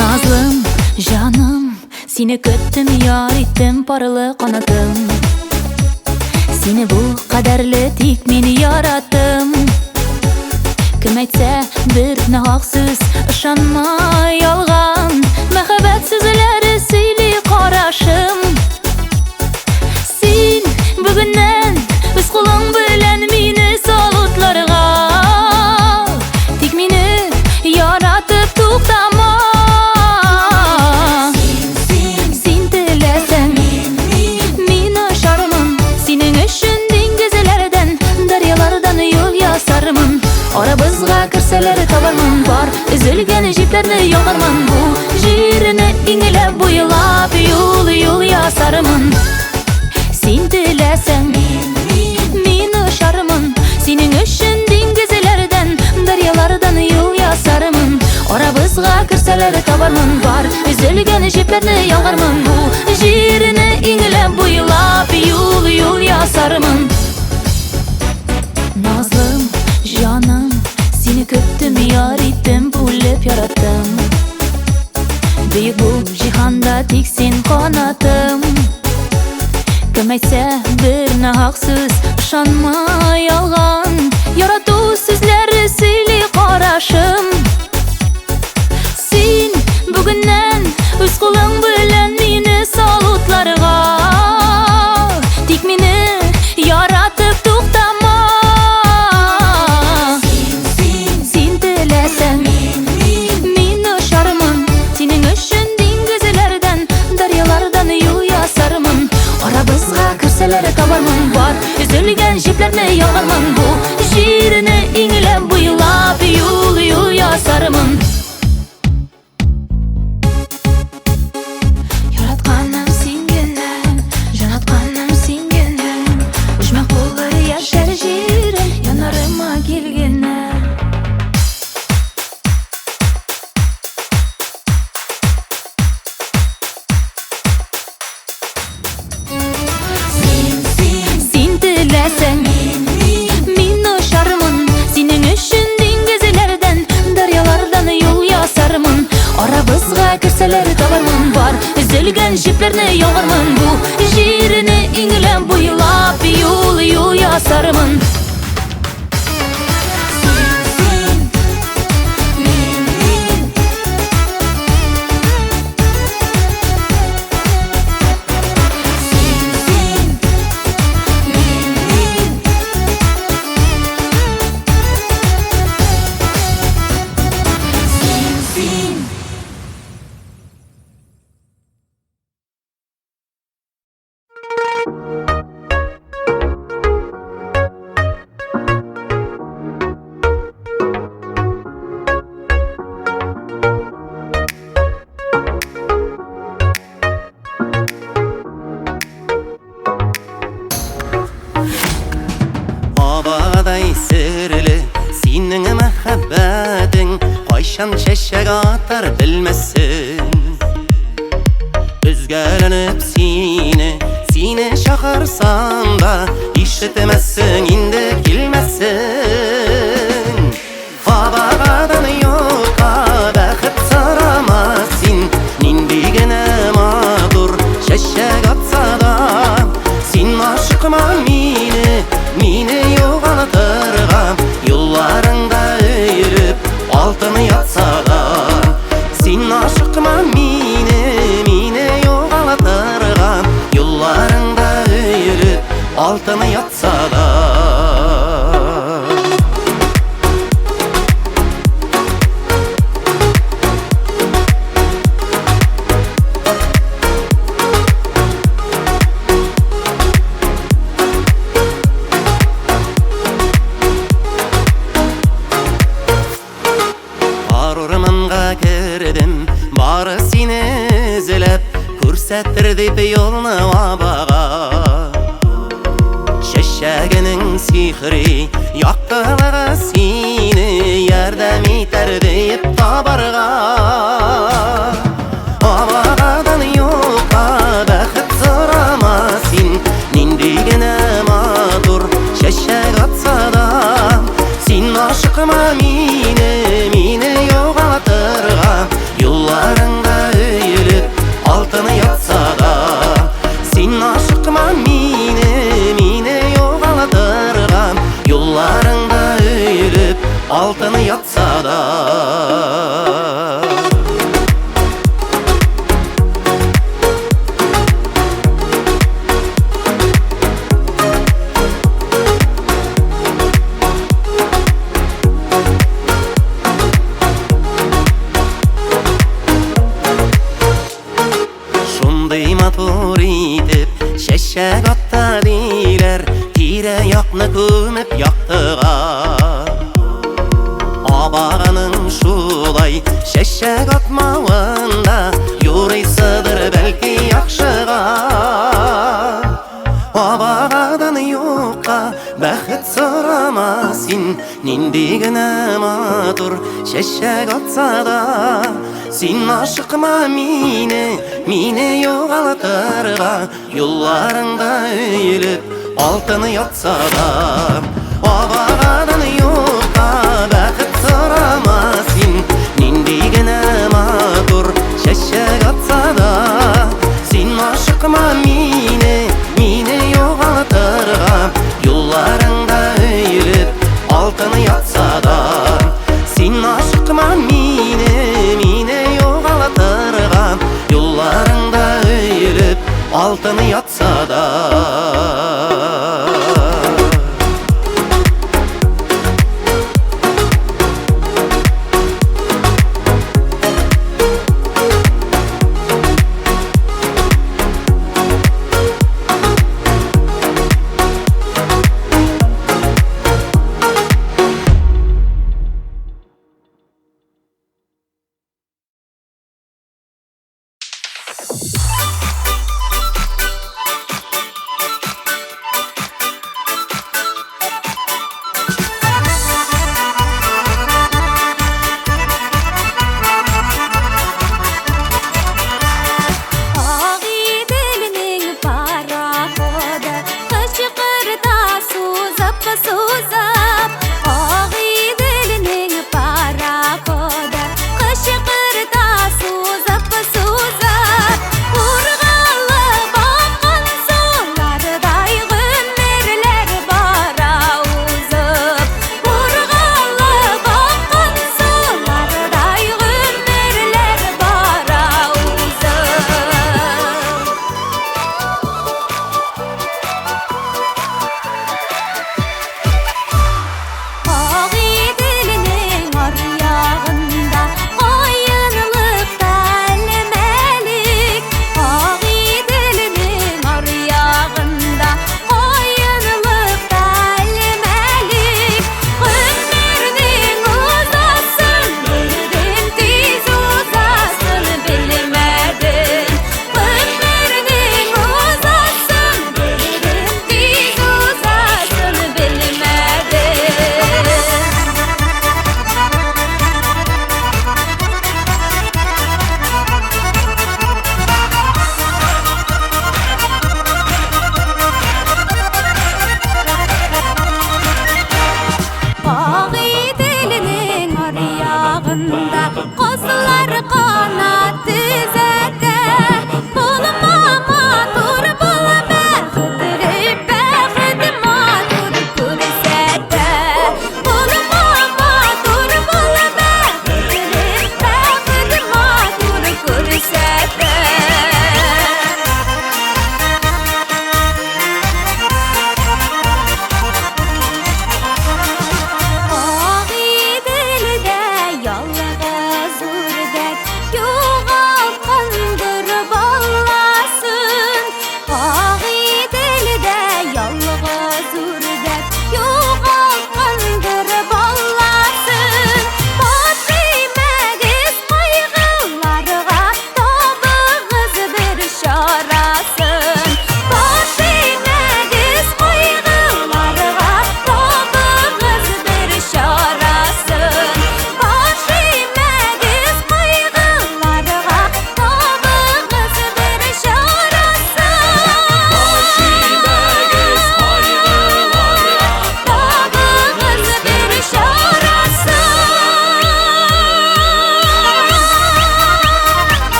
Назлым, җаным, сине көттем, яр иттем, парлы канатым. Сине бу кадәрле тик мин яраттым. Кем әйтсә бер нахак сүз, ышанма ялган. Мәхәббәт сүзләре сөйли карашым. Син бүгеннән үз кулың белән мине сал утларга. Тик мине яратып туктама. Син теләсәң, мин ашармын. Синең өчен диңгезләрдән, дәрьялардан юл ясармын. Арабызга керсәләр табармын бар өзелгән җипләрне ялгармын. Бу җирне иңләп буйлап юл-юл ясармын. Син теләсәң, мин очармын. Синең өчен диңгезләрдән, дәрьялардан юл ясармын. Арабызга керсәләр табармын бар өзелгән җипләрне ялгармын. Бу җирне иңләп буйлап юл-юл ясармын. Назлым, җаным, сине көттем, яр иттем, бүлеп яраттым. Бөек бу җиһанда тик син канатым. Кем әйтсә бер нахак сүз, ышанма ялган. Ярату сүзләре сөйли карашым. Син бүгеннән үз кулың белән мине сал утларга. Тик мине яратып туктама. Син теләсәң, мин очармын. Синең өчен диңгезләрдән, дәрьялардан юл ясармын. Арабызга керсәләр табармын бар өзелгән җипләрне ялгармын. Бу җирне иңләп буйлап юл-юл ясармын. Яратканым син генә, җанатканым син генә. Оҗмах булыр яшәр җирем, яннарыма кил генә. Син теләсәң, мин очармын. Синең өчен диңгезләрдән, дәрьялардан юл ясармын. Арабызга керсәләр табармын бар өзелгән җепләрне ялгармын. Бу җирне иңләп буйлап юл-юл ясармын. Абадай серле синең мәхәббәтең, кайчан чәчәк атар белмәссең. Өзгәләнеп сине, сине чакырсам да, ишетмәссең инде, килмәссең. Абагадан юкка бәхет сорама син, нинди генә матур чәчәк атса да. Син ашыкма мине, мине югалтырга, юлларыңда өелеп алтын ятса да. Син ашыкма мине, мине югалтырга, юлларыңда өелеп алтын ятса да. Күрсәтер дип юлны абага. Чәчәгенең сихри яктылыгы сине ярдәм итәр дип табарга. Абагадан юкка бәхет сорама син, нинди генә матур чәчәк атса да. Син ашыкма мине, мине югалтырга, юлларыңда өелеп алтын ятса да. Син ашыкма мине, мине югалтырга, юлларыңда өелеп алтын ятса да. Шундый матур итеп чәчәк атты диләр, тирә-якны күмеп яктыга. Абаганың шулай чәчәк атмавында юрыйсыдыр бәлки яхшыга. Абагадан юкка бәхет сорама син, нинди генә матур чәчәк атса да. Син ашыкма мине, мине югалтырга, юлларыңда өелеп алтын ятса да. Абагадан юкка бәхет сорама син, нинди генә матур чәчәк атса да. Син ашыкма мине, мине югалтырга, юлларыңда өелеп алтын ятса да. Син ашыкма мине, мине югалтырга, юлларыңда өелеп алтын ятса да.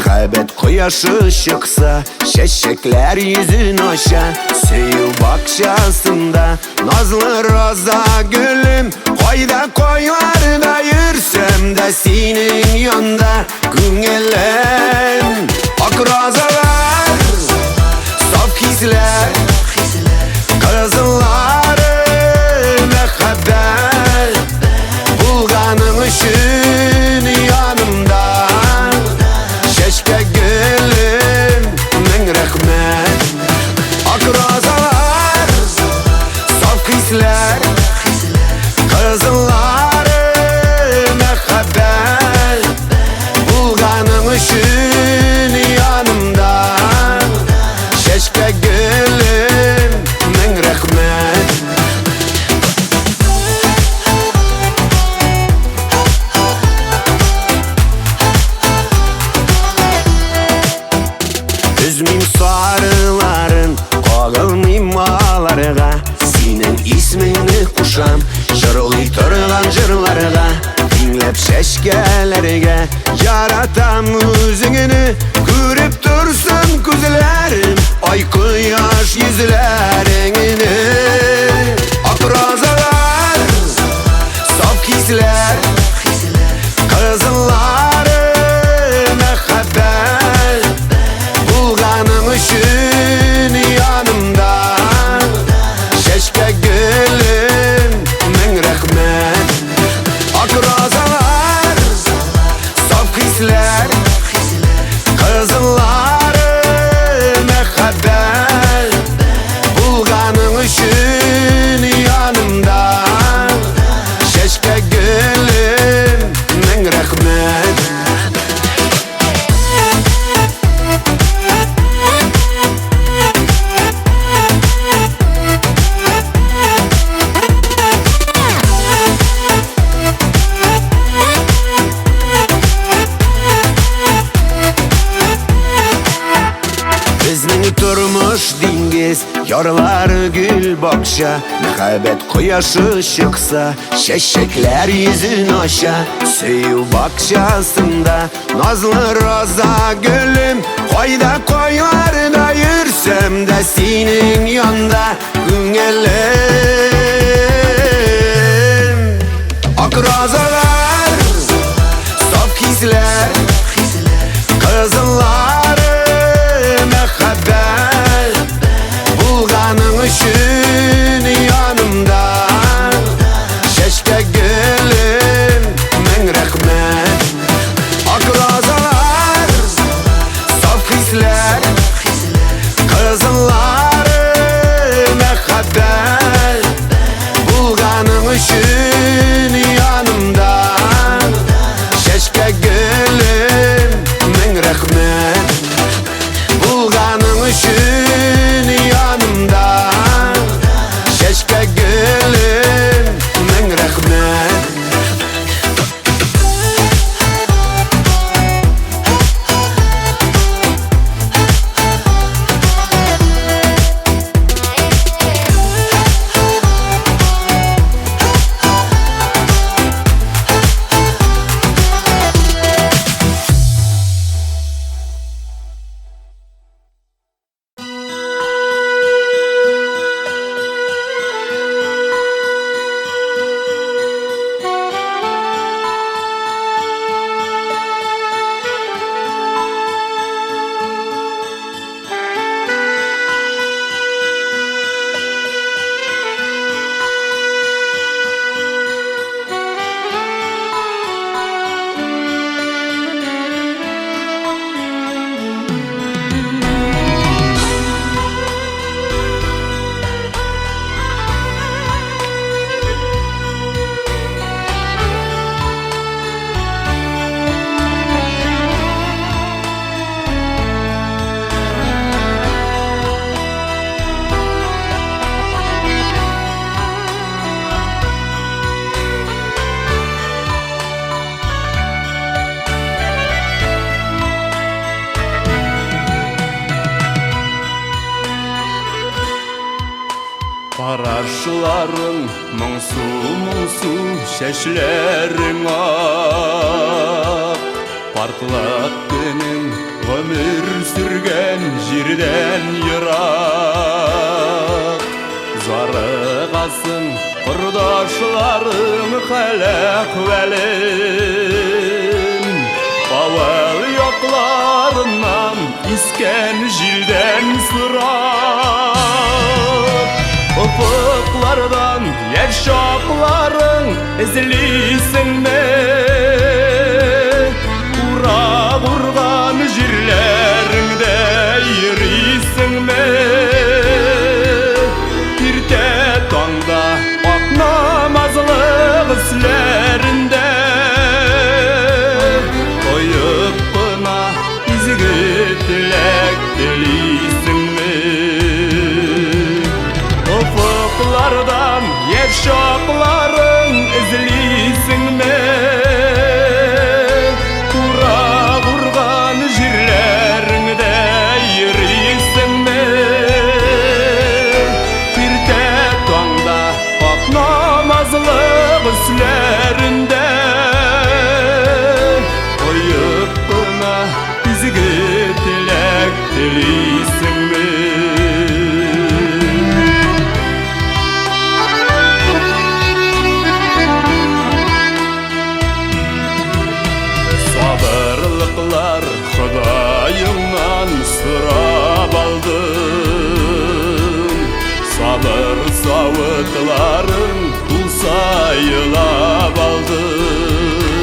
Мәхәббәт кояшы чыкса, чәчәкләр йөзен ача. Сөю бакчасында назлы роза гөлем, кайда кайларда йөрсәм дә синең янда күңелем. Ак розалар, саф хисләр, кызыллары мәхәббәт, булганың өчен янымда. Чәчкә гөлем, мең рәхмәт. Ак розалар, саф хисләр, кызыллары мәхәббәт, булганың өчен янымда. Чәчкә гөлем, мең рәхмәт. Өзмим сарыларын, кагылмыйм аларга. Синең исмеңне кушам җырлый торган җырларга. Тиңләп чәчкәләргә яратам үзеңне. Күреп торсын күзләрем ай кояш йөзләреңне. Ак розалар, саф хисләр, кызыллары мәхәббәт, булганың өчен янымда. Чәчкә гөлем, мең рәхмәт. Ак розалар, саф хисләр, кызыллары мәхәббәт, булганың өчен янымда. Чәчкә гөлем, мең рәхмәт. Безнең тормыш диңгез, ярлары гөл бакча. Мәхәббәт кояшы чыкса, чәчәкләр йөзен ача. Сөю бакчасында назлы роза гөлем, кайда кайларда йөрсәм дә синең янда күңелем. Ак розалар, саф хисләр, кызыллары мәхәббәт, булганың өчен янымда. Чәчкә гөлем, мең рәхмәт. Ак розалар, саф хисләр, кызыллары мәхәббәт, булганың өчен янымда. Чәчкә гөлем, мең рәхмәт. Булганың өчен янымда. Чәчкә гөлем, мең рәхмәт. Карашларың моңсу, моңсу, чәчләрең ак. Картлык көнең Гомер сөргән җирдән ерак. Зарыгасың кордашларың хәл-әхвәлен. Авыл якларыннан искән җилдән сорап. Офыклардан яшь чакларың эзлисеңме? Урак урган җирләреңдә йөрисеңме? Иртә таңда ак намазлык өсләрендә оеп кына изге теләк телисеңме? Офыклардан яшь чакларың эзлисеңме? Урак урган җирләреңдә йөрисеңме? Иртә таңда ак намазлык өсләрендә оеп кына изге теләк телисеңме? Сабырлыклар Ходаеңнан сорап алдың. Сабыр савытларың тулса елап алдың.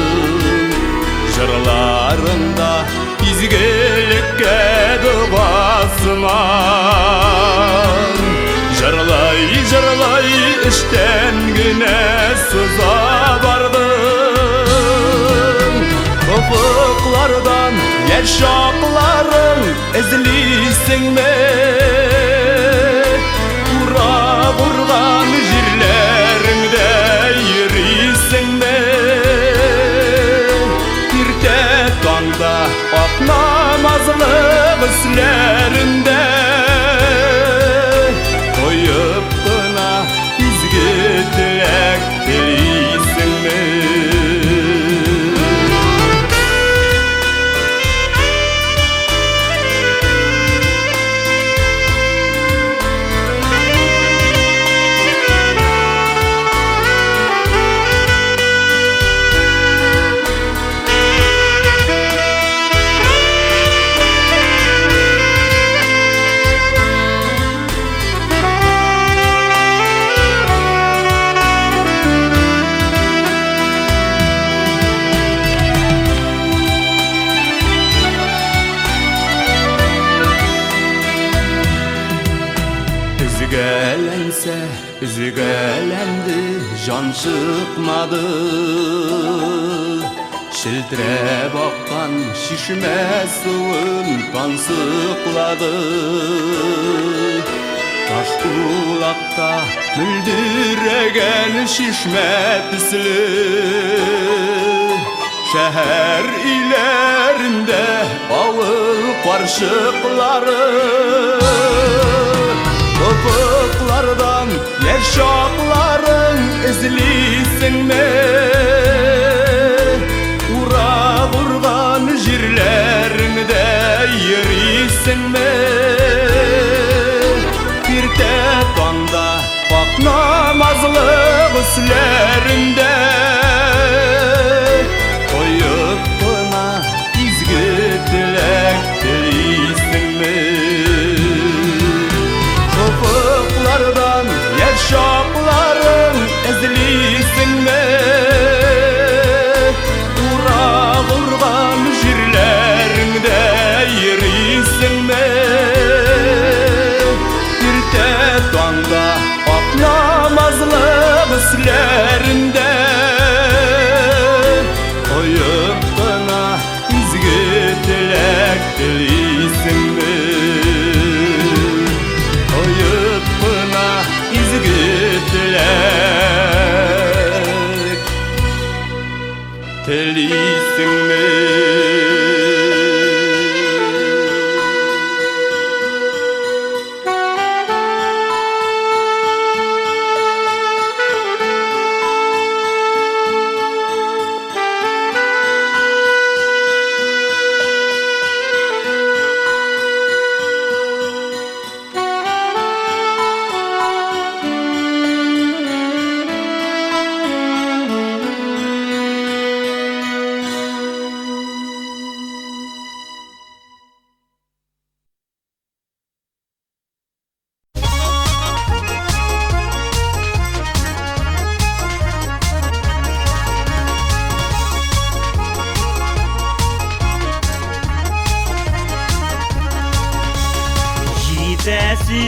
Җырларыңда изгелеккә догасыман. Җырлай, җырлай эштән генә сыза бардың. Офыклардан яшь чакларың эзлисеңме? Урак урган җирләреңдә йөрисеңме? Иртә таңда ак намазлык өсләрендә оеп кына изге теләк телисеңме? Өзгәләнсә, өзгәләнде, җан чыкмады. Челтерәп аккан чишмә суын тансыклады. Таш улакта мөлдерәгән чишмә төсле. Шәһәр өйләрендә авыл карчыклары. Офыклардан яшь чакларың эзлисеңме? Урак урган җирләреңдә йөрисеңме? Иртә таңда ак намазлык өсләрендә оеп кына изге теләк телисеңме? Офыклардан яшь чакларың эзлисеңме? Урак урган җирләреңдә йөрисеңме? Иртә таңда ак намазлык өсләрендә Җитәсе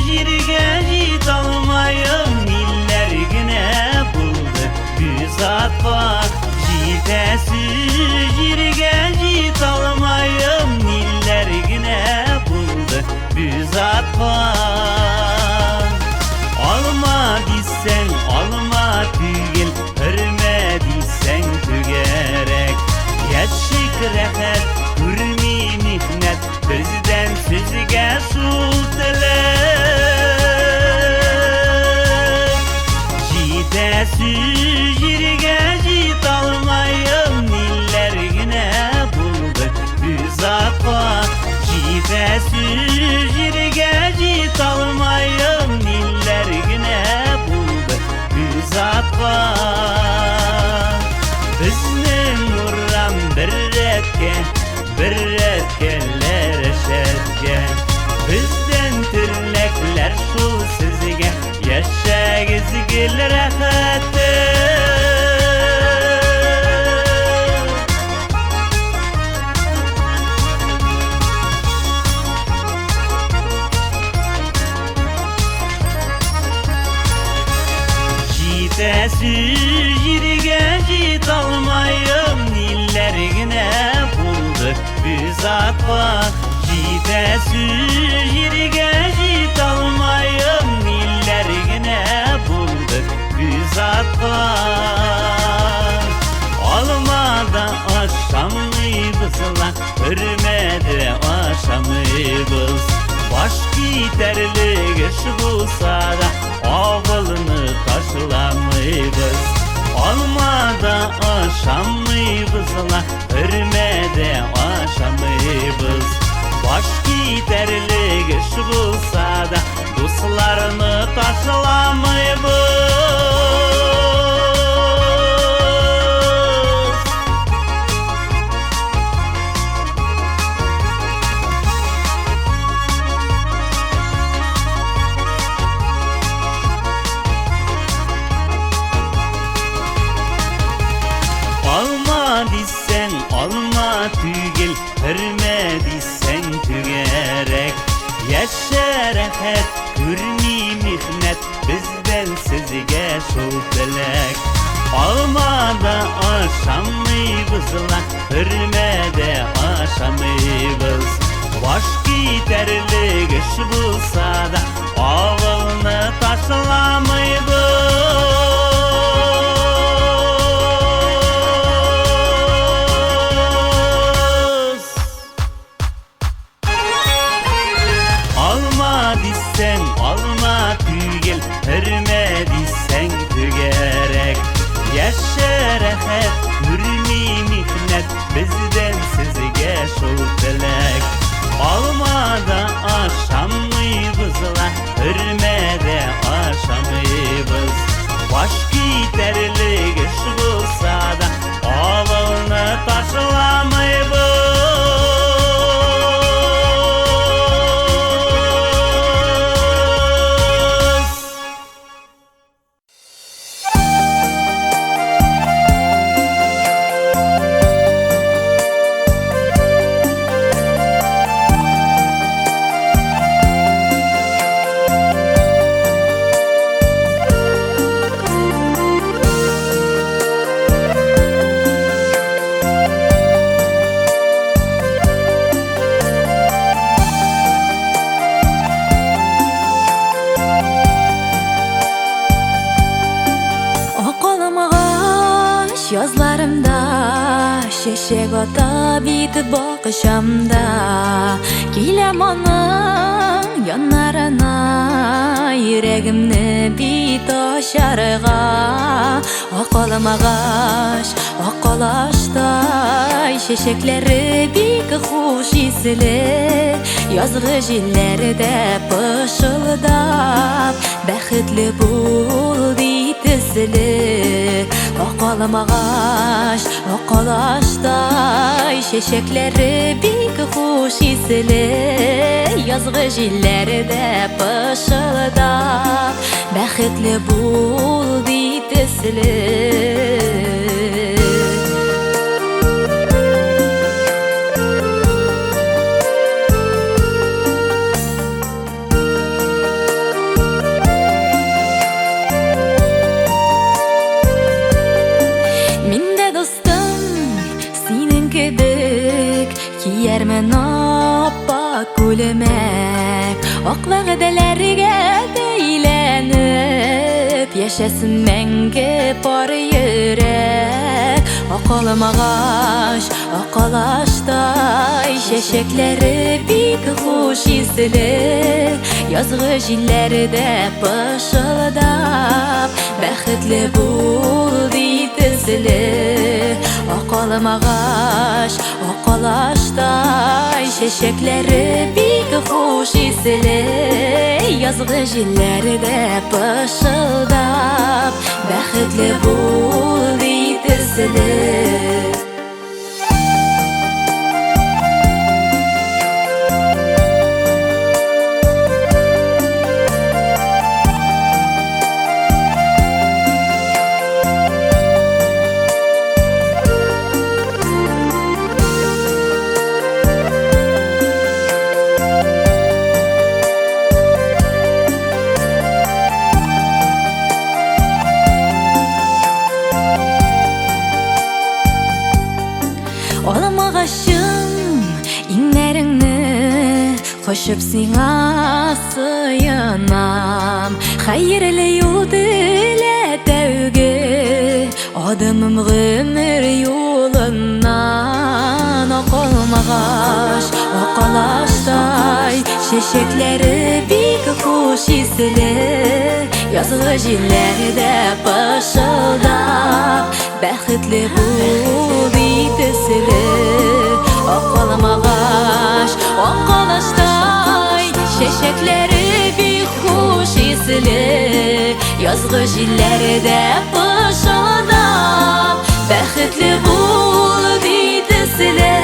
җиргә җитә алмаем, ниләр генә булды бу затка. Җитәсе җиргә җитә алмаем, ниләр генә булды бу затка. Алма дисәң, алма түгел, хөрмә дисәң түгәрәк. Яшик рәхәт, күрми михнәт, бездән сезгә шул теләк. Җитәсе җиргә җитә алмаем, ниләр генә булды бу затка. Җитәсе җиргә җитә алмаем, ниләр генә булды бу затка. Безнең урам бер рәткә, бер рәткәләр рәшәткә. Бездән теләкләр шул сезгә, яшәгез гел рәхәттә. Җитәсе җиргә җитә алмаем, ниләр генә булды бу затка. Җитәсе җиргә җитә алмаем, ниләр генә булды бу затка. Алма да ашамыйбыз ла, хөрмә дә ашамыйбыз. Баш китәрлек эш булса да, авылны ташламыйбыз. Алма да ашамыйбыз ла, хөрмә дә ашамыйбыз. Баш китәрлек эш булса да, дусларны ташламыйбыз. Алма дисәң, алма түгел, хөрмә дисәң түгәрәк. Яшә рәхәт, күрми михнәт, бездән сезгә шул теләк. Алма да ашамыйбыз ла, хөрмә дә ашамыйбыз. Баш китәрлек эш булса да, авылны ташламыйбыз. Алма дисәң, алма түгел, хөрмә дисәң түгәрәк. Яшә рәхәт, күрми михнәт, бездән сезгә шул теләк. Алма да ашамыйбыз ла, хөрмә дә ашамыйбыз. Баш китәрлек эш булса да, авылны ташламыйбыз. Язларымда чәчәк ата бит бакчамда, киләм аның яннарына, йөрәгемне бит ачарга. Ак алмагач, ак калаштай, чәчәкләре бик хуш исле, язгы җилләрдә пышылдап, бәхетле бул ди төсле. Ак алмагач, ак калаштай, чәчәкләре бик хуш исле, язгы җилләрдә пышылдап, бәхетле бул ди төсле. Аппак күлмәк, ак вәгъдәләргә бәйләнеп, яшәсен мәңге пар йөрәк. Ак алмагач, ак алаштай, чәчәкләре бик хуш исле, язгы җилләрдә пышылдап, бәхетле бул ди төсле. Ак алмагач, ак алаштай, чәчәкләре бик хуш исле, язгы җилләрдә пышылдап, бәхетле бул ди төсле. Алмагачым, иңнәреңне кочып сиңа сыенам. Хәерле юл телә тәүге адымым гомер юлыннан. Ак алмагач, ак алаштай, чәчәкләре бик хуш исле, язгы җилләрдә пышылдап, бәхетле бул ди төсле. Ак алмагач, ак алаштай, чәчәкләре бик хуш исле, язгы җилләрдә пышылдап, бәхетле бул ди төсле.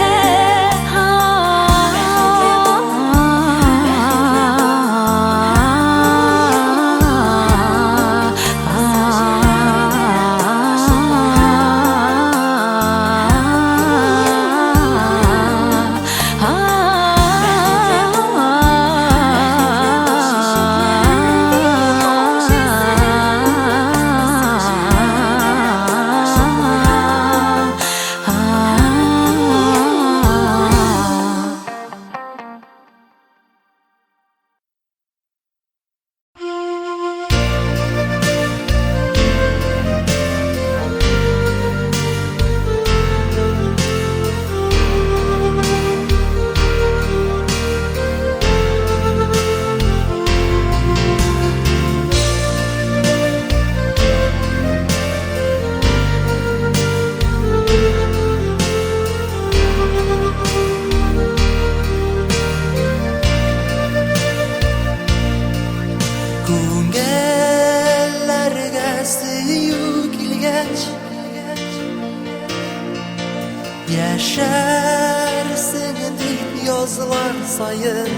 Күңелләргә сөю килгәч, яшәрсең дип язлар саен,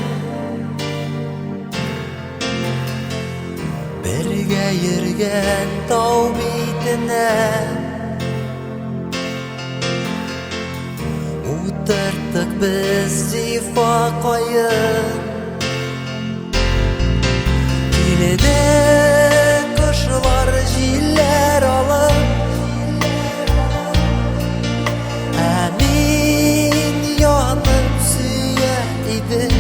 бергә йөргән тау битенә утырттык без зифа каен. Килде кошлар җилләр алып, ә мин янып сөя идем.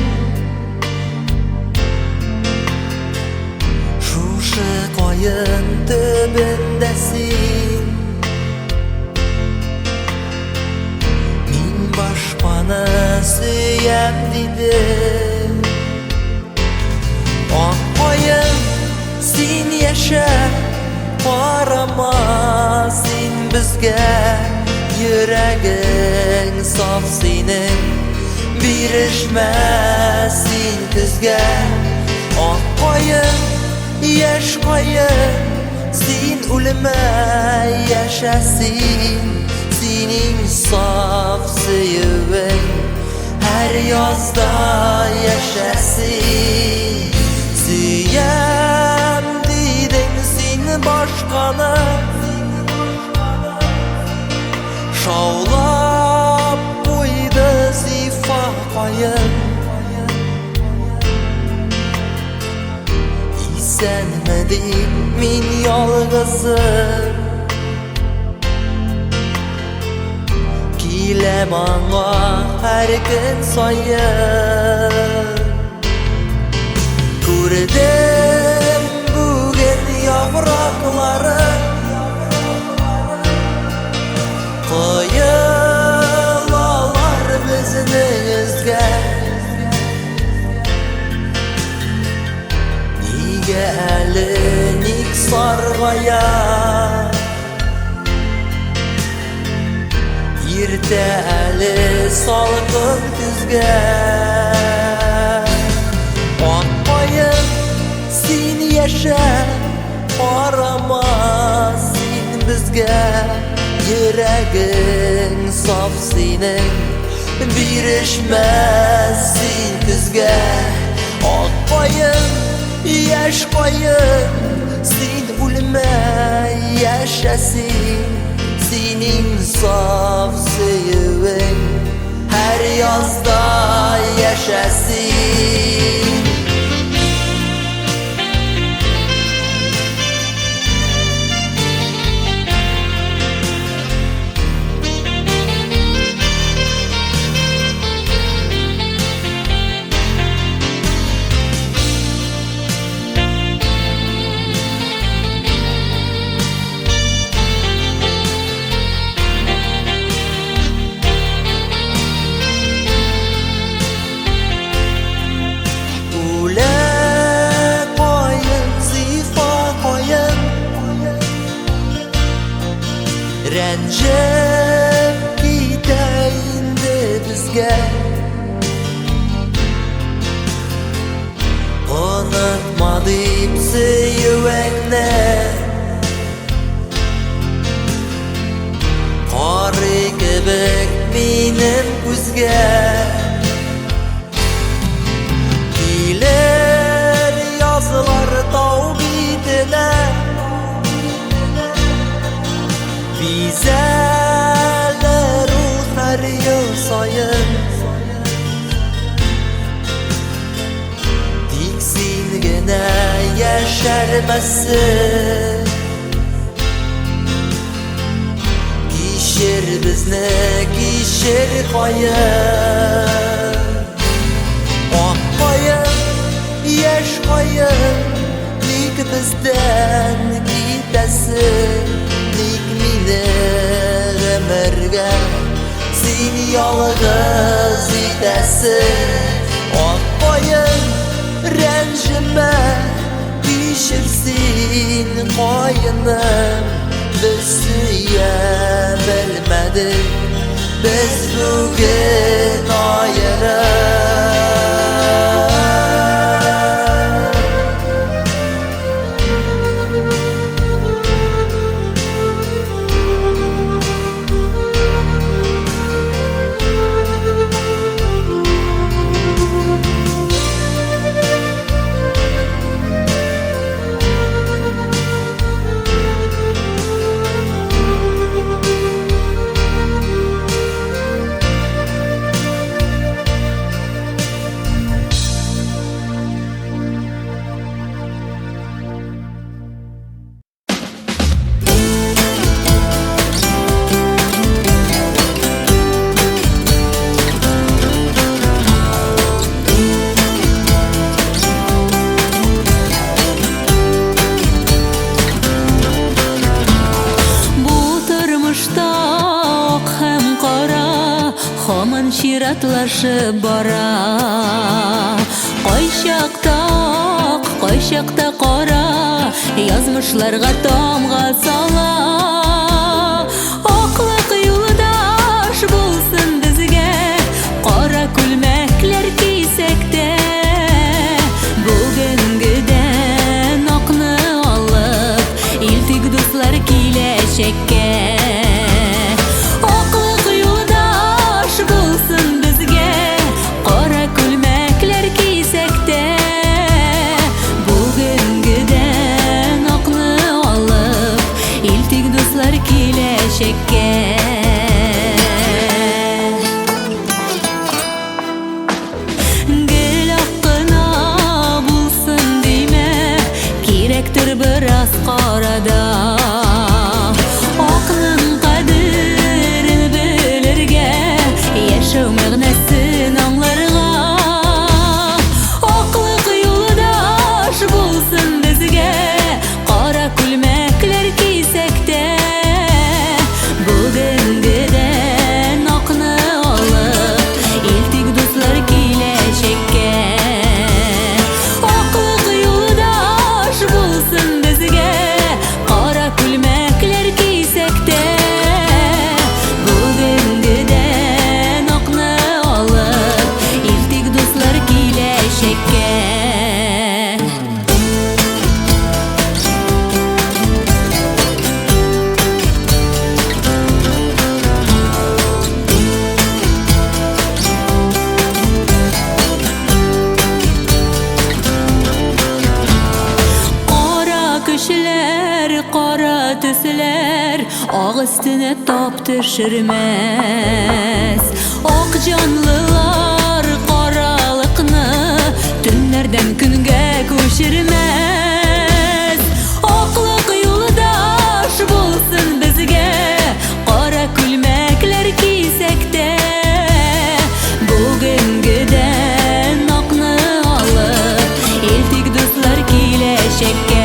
Шушы каен төбендә син, мин башканы сөям дидең. Ак каен, син яшә, карама син безгә, йөрәгең саф синең, бирешмә син көзгә. Ак каен, яшь каен, син үлмә, яшә син, синең саф сөюең һәр язда яшәсен. Сөям дидең син башканы, шаулап куйды зифа каен. Исәнме дип мин ялгызым, киләм аңа һәр көн саен. Күрдем бүген яфраклары Коелалар безнең өскә. Нигә әле ник саргая? Иртә әле салкын көзгә. Ак каен, син яшә, карама син безгә. Йөрәгең саф синең, бирешмәс син көзгә. Ак каен, яшь каен, син үлмә, яшә син. Синең саф сөюең һәр язда яшәсен. Үлә каен, зифа каен, Рәнҗеп китә инде безгә. Онытма дип сөюеңне, Карый кебек минем күзгә. Килер язлар тау битенә, Бизәлер ул һәр ел саен. Тик син генә яшәрмәссең. Кичер безне, кичер каен. Ак каен, яшь каен, ник бездән китәсең? Ник мине гомергә син ялгыз итәсең? Ак каен, рәнҗемә, кичер син каеным. Без сөя белмәдек, без бүген аерым. Бу тормышта ак һәм кара һаман чиратлашып бара. Кайчакта ак, кайчакта кара, язмышларга тамга сала. Аклык юлдаш булсын безгә, кара күлмәкләр кисәк тә. Бүгенгедән акны алып, илтик дуслар киләчәккә. Аклык юлдаш булсын безгә, кара күлмәкләр кисәк тә. Бүгенгедән акны алып, илтик төсләр ак өстенә тап төшермәс. Ак җанлылар каралыкны төннәрдән көнгә күчермәс. Аклык юлдаш булсын безгә, кара күлмәкләр кисәк тә. Бүгенгедән акны алып, илтик, дуслар, киләчәккә.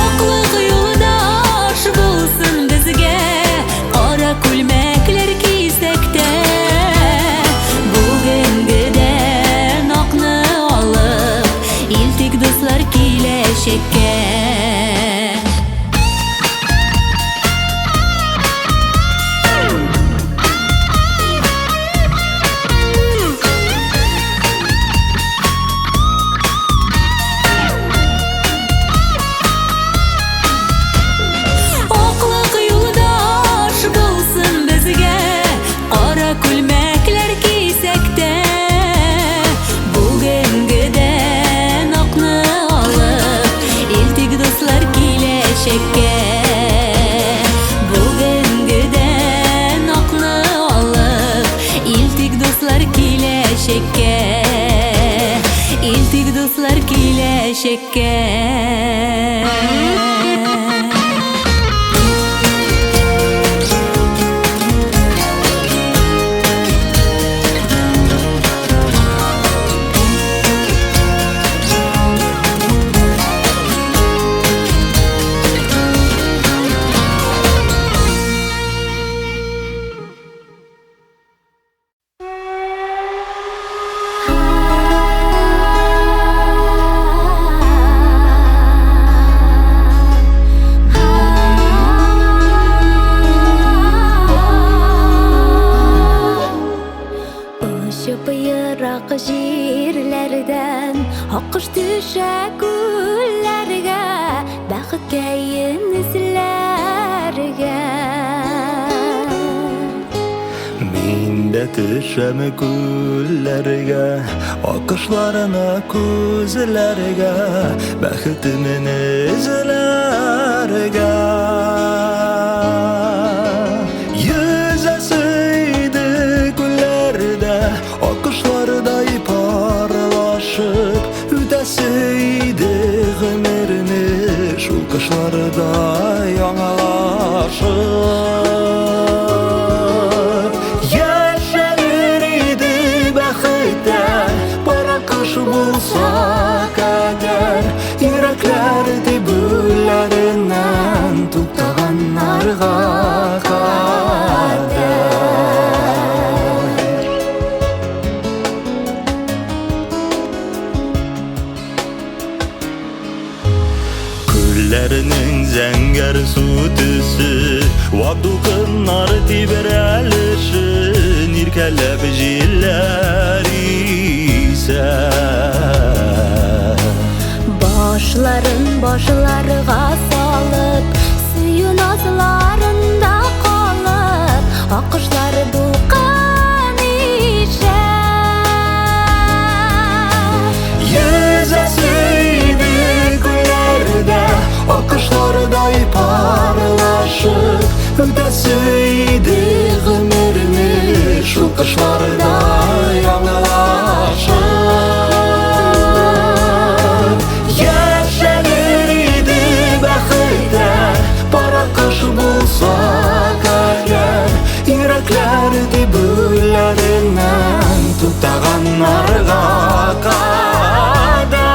Аклык юлдаш булсын безгә, кара күлмәкләр кисәк тә. Бүгенгедән акны алып, илтик, дуслар, киләчәккә. Аклык юлдаш булсын безгә, кара күлмәкләр кисәк тә. Бүгенгедән акны алып, илтик, дуслар, киләчәккә. Бүгенгедән акны алып, илтик, дуслар, киләчәккә. Илтик, дуслар, киләчәккә. Очып ерак җирләрдән аккош төшә күлләргә, бәхеткәен эзләргә. Мин дә төшәм күлләргә, аккошларны күзләргә, бәхетемне эзләргә. Йөзәсе иде күлләрдә, аккошлардай парлашып, үтәсе иде гомерне шул кошлардай яңалашып. Яшәлер иде бәхеттә, пар аккош булсак әгәр, йөрәкләр тибүләреннән туктаганнарга кадәр. Күлләрнең зәңгәр су төсе, вак дулкыннар тибрәлешен иркәләп җилләр исә. Башларын башларга салып, сөю назларында калып, аккошлар дулкын ишә. Йөзәсе иде күлләрдә, аккошлардай парлашып, үтәсе иде гомерне шул кошлардай яңалашып. Яшәлер иде бәхеттә, пар аккош булсак әгәр, йөрәкләр тибүләреннән туктаганнарга кадәр.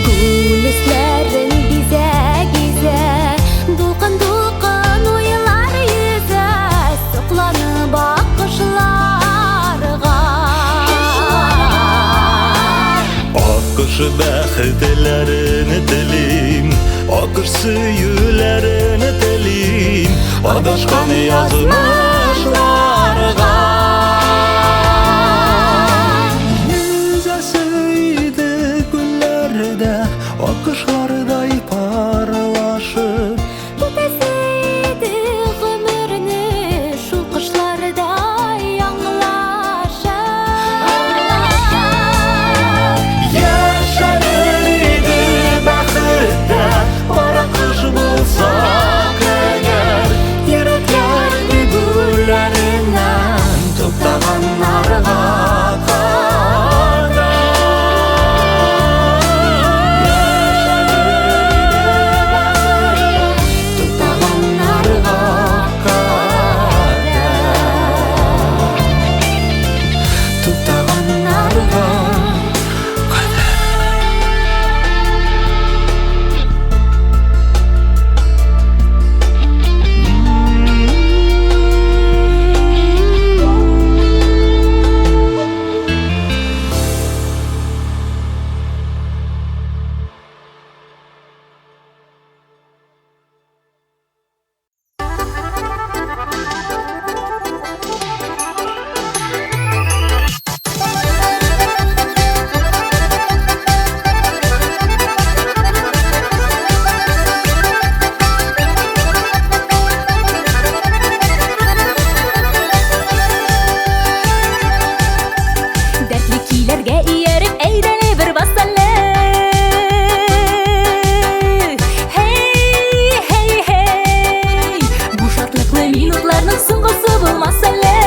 Күл өсләрен бизәк-гизә, дулкын-дулкын уйлар йөзә, сокланып аккошларга. Аккош бәхетләрен телим, Акыш сөюләрен телим Адашкан язмышларга. Йөзәсе иде күлләрдә Акышлардай парлашып. Китәсе иде гомерне шул кошлардай аңлашып. Яшәрер иде бәхеттә Кара кыш булсак әгәр. Йөрәкләр тибүләреннән Туктаганнарга кадәр. Яшәрер иде бәхеттә Туктаганнарга кадәр. Туктаганнарга кадәр. Дәртле көйләргә ияреп, әйдәле бер бас әле. Һей, һей, һей. Бу шатлыклы минутларның соңгысы булмас әле.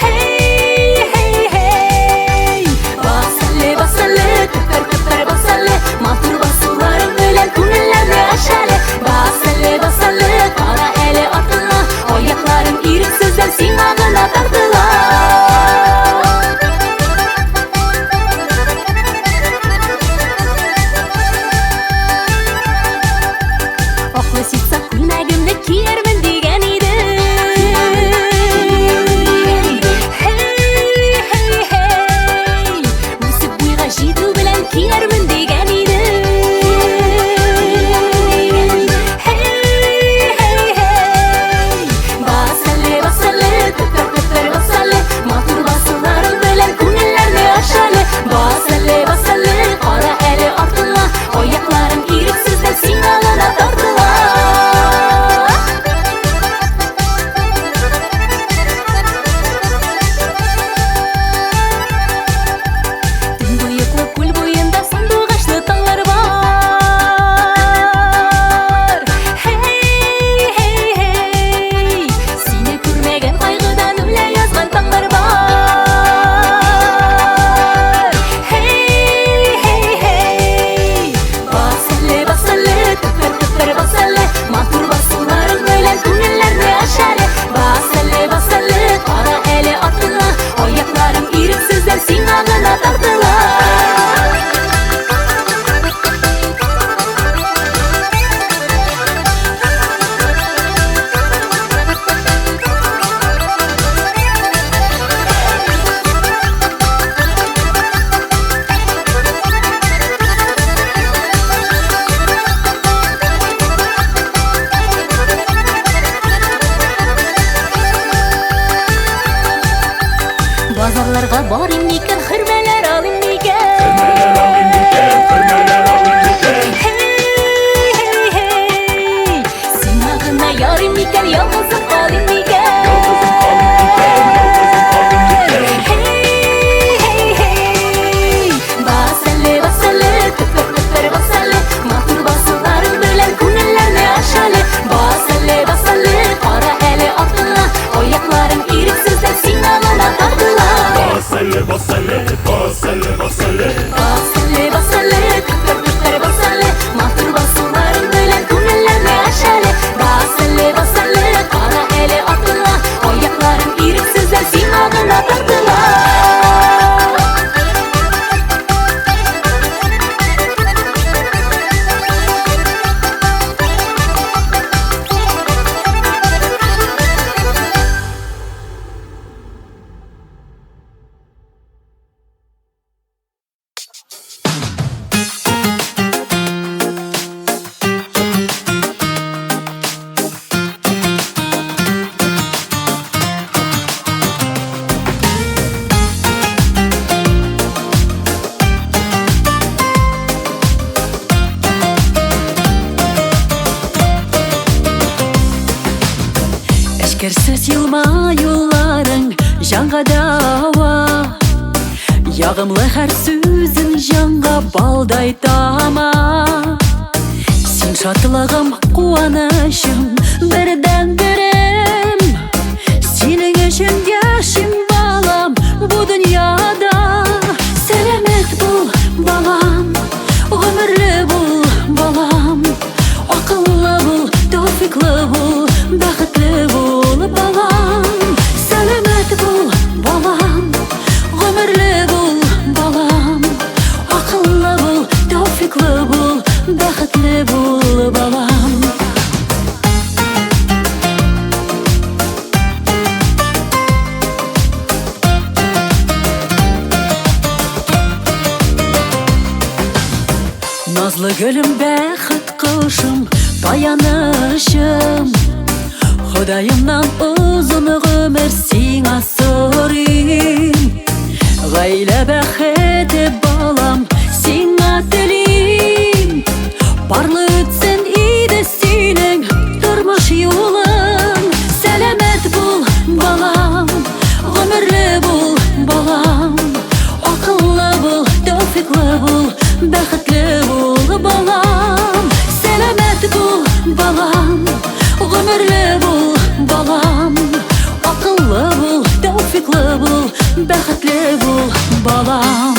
Һей, һей, һей. Бас әле, бас әле, тыпыр, тыпыр бас әле. Матур басуларың белән күңелләрне ач әле. Бас әле, бас әле, кара әле артыңа. Аякларың ирексездән сиңа гына тартыла. Аклы ситса күлмәгемне киярмен дигән идем. Һей, һей, һей. Үсеп буйга җитү белән киярмен дигән идем. Һей, һей, һей. Бас әле, бас әле, тыпыр, тыпыр бас әле. Матур басуларың белән күңелләрне ач әле. Бас әле, бас әле, кара әле артыңа. Аякларың ирексездән сиңа гына тартыла. Төнбоеклы күл буенда сандугачлы таңнар бар. Һей, һей, һей. Сине күрмәгән кайгыдан үлә язган таңнар бар. Һей, һей, һей. Бас әле, бас әле, тыпыр, тыпыр бас әле. Матур басуларың белән күңелләрне ач әле. Бас әле, бас әле, кара әле артыңа. Аякларың ирексездән сиңа гына тартыла. Базарларга барыйм микән, хөрмәләр алыйм микән? Хөрмәләр алыйм микән, хөрмәләр алыйм микән? Һей, һей, һей. Сиңа гына ярыйм микән, ялгызым калыйм микән? Ялгызым калыйм микән, ялгызым калыйм микән? Һей, һей, һей. Бас әле, бас әле, тыпыр, тыпыр бас әле. Матур басуларың белән күңелләрне ач әле. Бас әле, бас әле, кара әле артыңа. Аякларың ирексездән сиңа гына тартыла. Бас әле, бас әле, бас әле, бас әле. Бас әле, бас әле, тыпыр, тыпыр бас әле. Матур басуларың белән күңелләрне ач әле. Бас әле, бас әле, кара әле артыңа. Аякларың ирексездән сиңа гына тартыла. Thank Ягымлы һәр сүзең җанга балдай тама. Син шатлыгым, куанычым, бердәнберем. Синең өчен яшим, балам, бу дөньяда. Сәламәт бул, балам, гомерле бул, балам. Акыллы бул, тәүфиклы бул, бәхетле бул, балам. Сәламәт бул, балам, гомерле бул, балам. Акыллы бул, тәүфиклы бул, бәхетле бул, балам. Назлы гөлем, бәхет кошым, таянычым. Ходаемнан озын гомер сиңа сорыйм. Гаилә бәхете, балам, сиңа телим. Парлы үтсен иде синең тормыш юлың. Сәламәт бул, балам, гомерле бул, балам. Акыллы бул, тәүфиклы бул, бәхетле бул, балам. Сәламәт бул, балам, гомерле бул, балам. Акыллы бул, тәүфиклы бул, бәхетле бул, балам.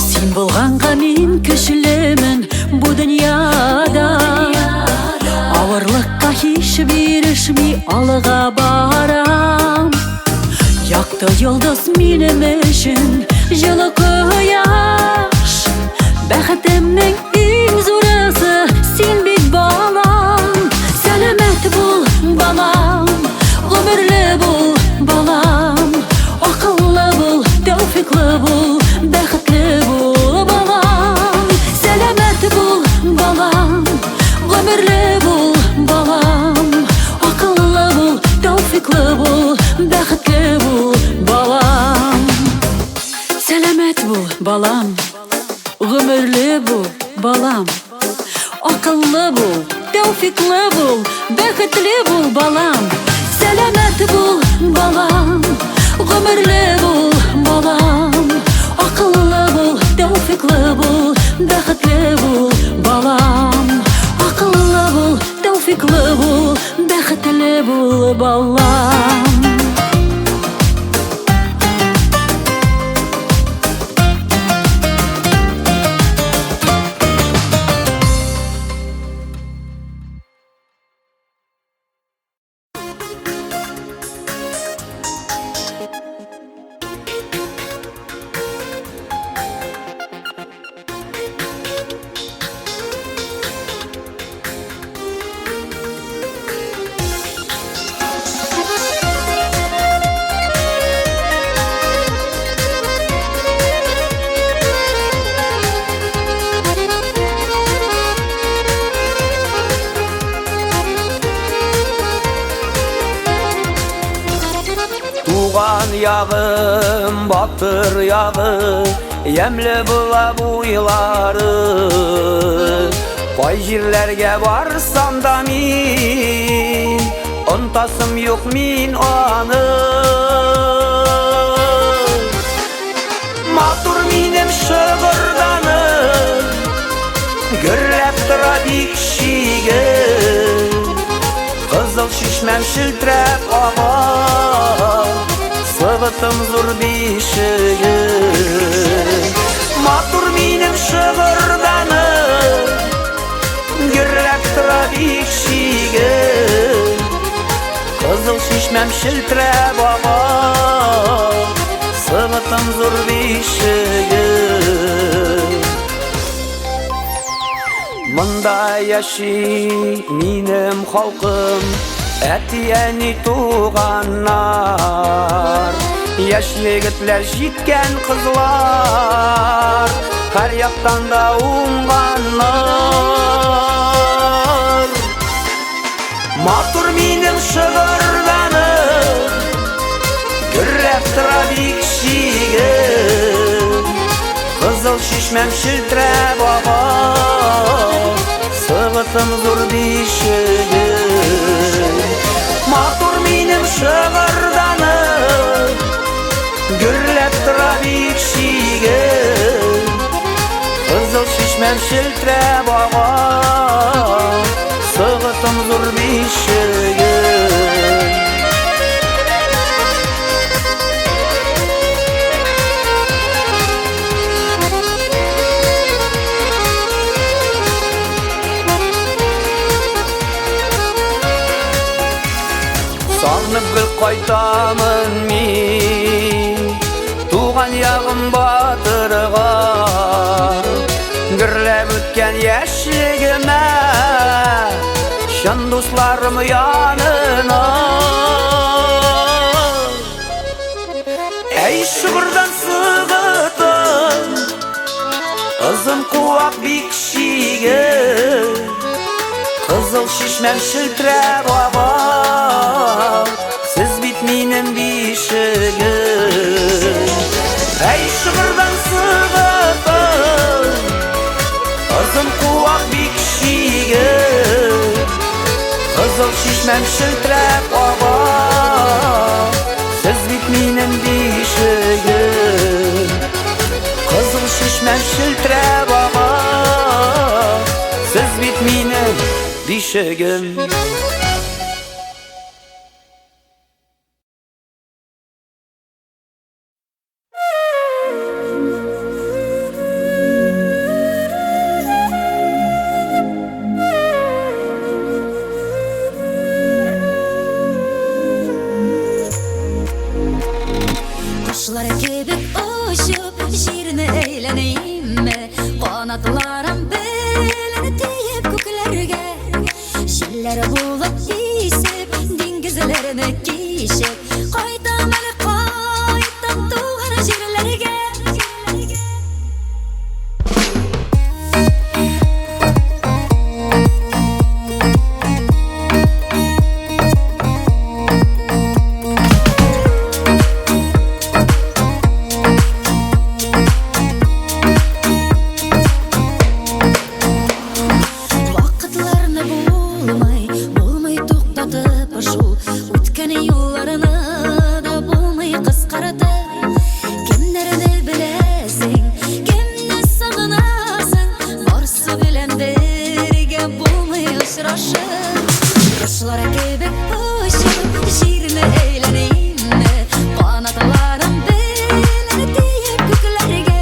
Син булганга мин көчлемен бу дөньяда. Авырлыкка һич бирешми алга барам. Якты йолдыз минем өчен җылы кояш. Бәхетемнең иң зурысы син бит, балам. Сәламәт бул, балам, гомерле бул, балам. Акыллы бул, тәүфиклы бул, бәхетле бул, балам. Сәламәт бул, балам, гомерле бул, балам. Акыллы бул, тәүфиклы бул, бәхетле бул, балам. Сәламәт бул, балам, гомерле бул, балам. Акыллы бул, тәүфиклы бул, бәхетле бул, балам. Сәламәт бул, балам, гомерле бул, балам. Акыллы бул, тәүфиклы бул, бәхетле бул, балам. Акыллы бул, тәүфиклы бул, бәхетле бул, балам. Туган ягым, батыр ягы, ямьле була буйлары. Кай җирләргә барсам да мин, онтасым юк мин аны. Матур минем Шыгырданым, гөрләп тора бик шиге. Кызыл чишмәм шелтерәп ага, Сыгытым зур бишеге. Матур минем Шыгырданым, гөрләп тора бик шиге. Кызыл чишмәм шелтерәп ага, Сыгытым зур бишеге. Монда яши минем халкым, әти-әни туганнар. Яшь егетләр, җиткән кызлар, һәр яктан да уңганнар. Матур минем Шыгырданым, чишмәм челтерәп ага, Сыгытым зур бишегем. Матур минем Шыгырданым, гөрләп тора бишегем. Кызыл чишмәм челтерәп ага, Сыгытым зур бишегем. Сагынып гел кайтамын мин туган ягым Батырга. Гөрләп үткән яшьлегемә, чын дусларым янына. Әй, Шыгырдан Сыгытым, озын куак бикшиге, Кызыл чишмәм челтерәп ага, Сез бит минем бишегем. Әй, Шыгырдан Сыгытым, озын куак бикшиге, Кызыл чишмәм челтерәп ага, Сез бит минем бишегем. Кызыл чишмәм челтерәп ага, Сез бит минем бишегем. Кошлар кебек очып, җирне әйләнәйемме? Канатларым белән тиеп күкләргә, җилләр булып исеп, диңгезләрне кичеп, кайтам әле, кайтам туган җирләргә. Вакытларны булмый, булмый туктатып, шул үткән юлларны да булмый кыскартып. Кемнәрне беләсең, кемне сагынасың, барсы белән бергә булмый очрашып. Кошлар кебек очып, җирне әйләнәйемме? Канатларым белән тиеп күкләргә,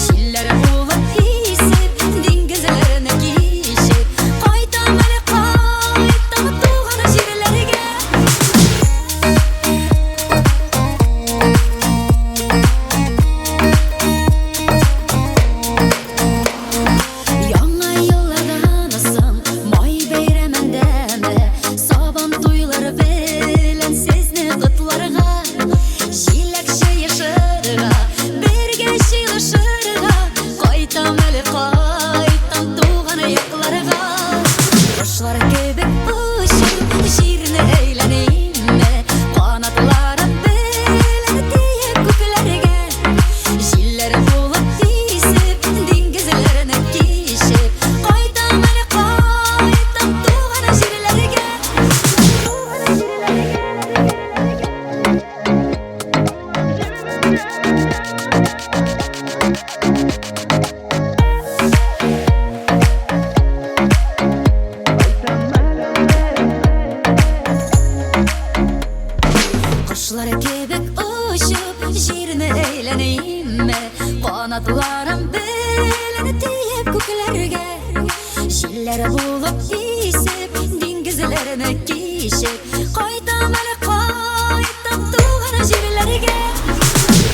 җилләр булып исеп, диңгезләрне кичеп, кайтам әле, кайтам туган җирләргә. Яңа еллардан соң, май бәйрәмендәме, Сабан туйлары белән сезне котларга, җиләк җыешырга, бергә җыелышырга, кайтам әле, кайтам туган якларга. Кошлар кебек очып, җирне әйләнәйемме? Канатларым белән тиеп күкләргә, җилләр булып исеп, диңгезләрне кичеп, кайтам әле, кайтам туган җирләргә. Кошлар кебек очып, җирне әйләнәйемме? Канатларым белән тиеп күкләргә, җилләр булып исеп, диңгезләрне кичеп, кайтам әле, кайтам туган җирләргә.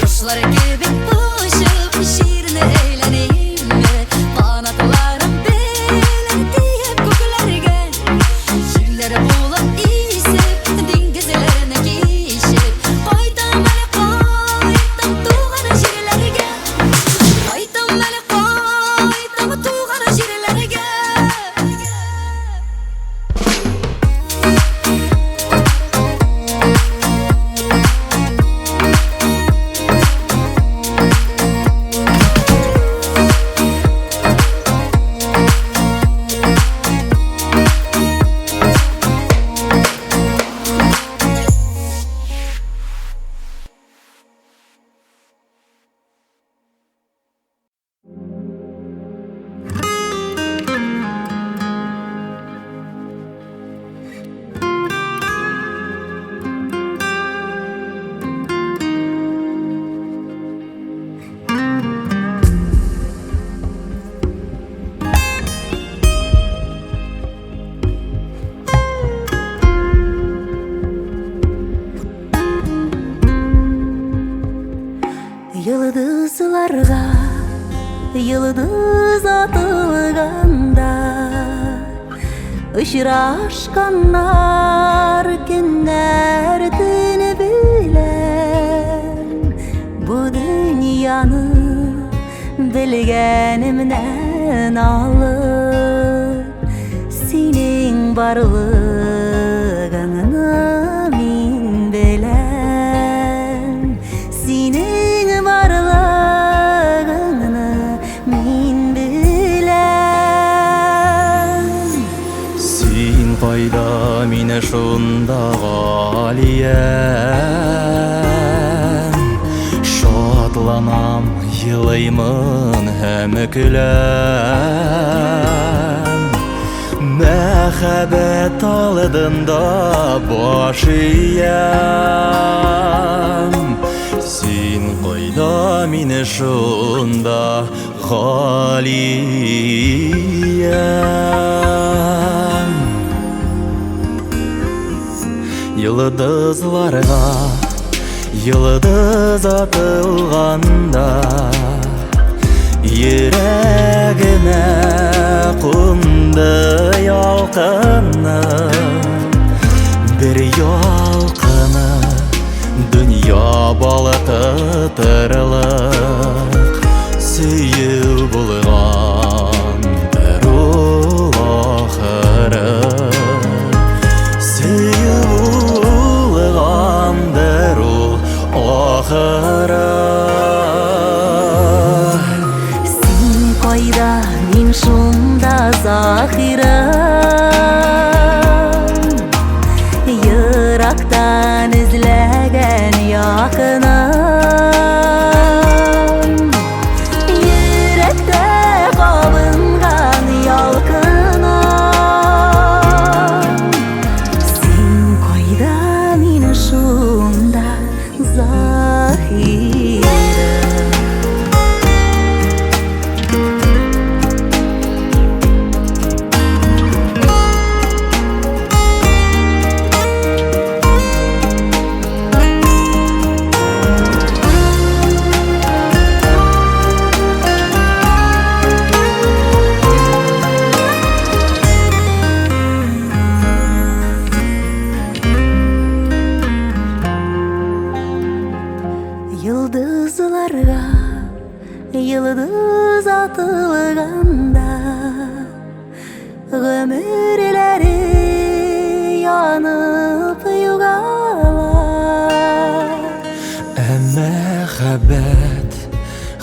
Кошлар кебек очып, җирне әйләнәйемме? Канатларым белән тиеп күкләргә, җилләр булып исеп, диңгезләрне кичеп, кайтам әле, кайтам туган җирләргә. Кайтам әле, кайтам туган җирләргә. Йолдыз атылганда Очрашканнар көннәр төн белән. Бу дөньяны белгәнемнән алып, Синең барлыгыңны мин беләм. Синең барлыгыңны мин беләм. Син кайда, мине шунда, Галиям. Шатланам, елыймын һәм көләм. Мәхәббәт алдында баш иям. Син кайда, мине шунда, Галиям. Йолдызларга йолдыз атылганда, Йөрәгемә кунды ялкыны. Бер ялкыны дөнья балкытырлык, Сөю булгандыр ул ахыры. Сөю булгандыр ул ахыры. Син кайда, мин шунда, Заһирым. Ерактан эзләгән якыным. Йөрәктә кабынган ялкыным. Син кайда, мин шунда, Заһирым. Йолдызларга йолдыз атылганда, Гомерләре янып югала. Ә мәхәббәт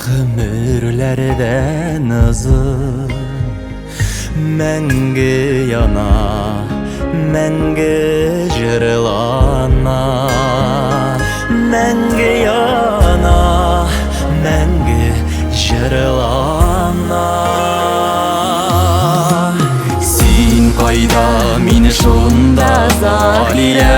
гомерләрдән озын, Мәңге яна, мәңге җырлана. Мәңге яна, мәңге җырлана. Син кайда, мин шунда, Галиям.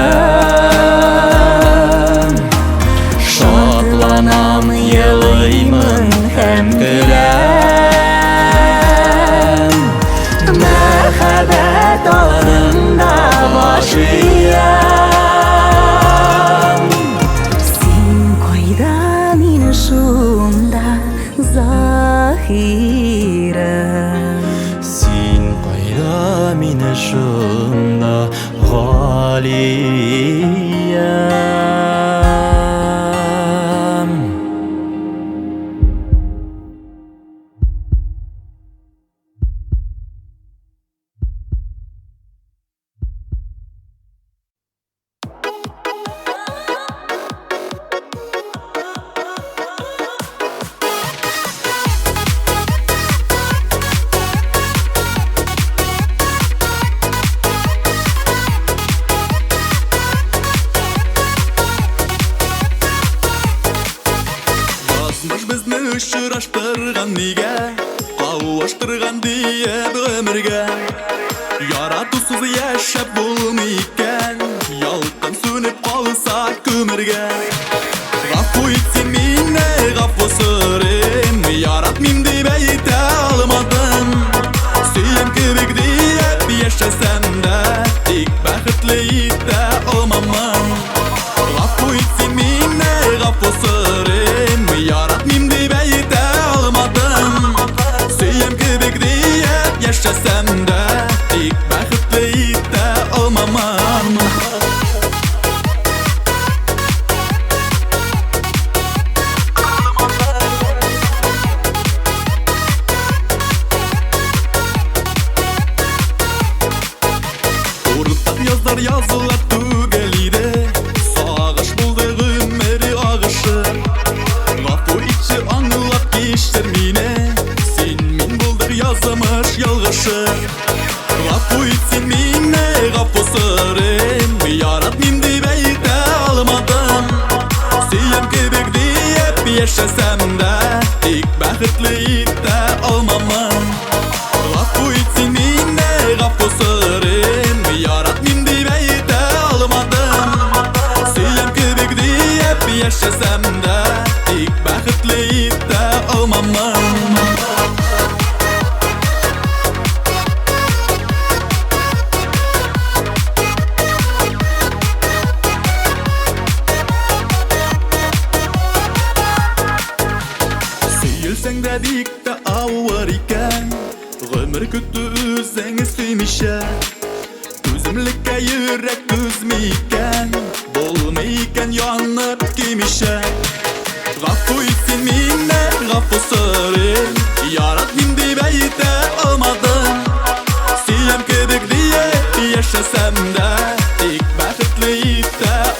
Шатланам, елыймын һәм көләм. Мәхәббәт алдында баш иям. Син кайда, мин шунда, Заһирым. Син кайда, мин шунда, Галиям. Язмыш безне очраштырган нигә, Кавыштырган диеп гомергә. Яратусыз яшәп булмый икән, Ялкын сүнеп калса күмергә. Гафу ит син мине, гафу сорыйм, Яратмыйм дип әйтә алмадым. Сөям кебек диеп яшәсәм дә, Тик бәхетле итә алмамын. Гафу ит син мине, гафу сорыйм, Яратмыйм дип әйтә алмадым.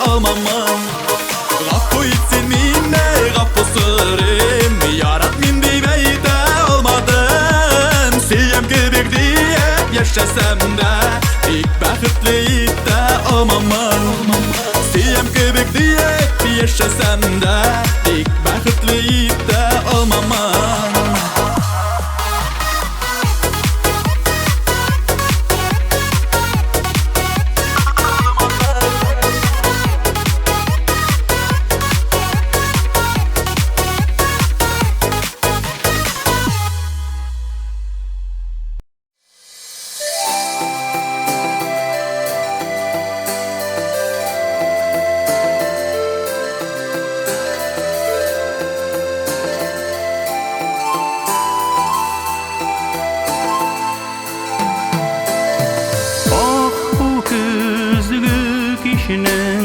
алмамын. Гафу ит син мине, гафу сорыйм, яратмыйм дип әйтә алмадым. Сөям кебек диеп яшәсәм дә, тик бәхетле итә алмамын. Сөям кебек диеп яшәсәм дә, тик бәхетле итә алмамын. Ах, бу көзге кичнең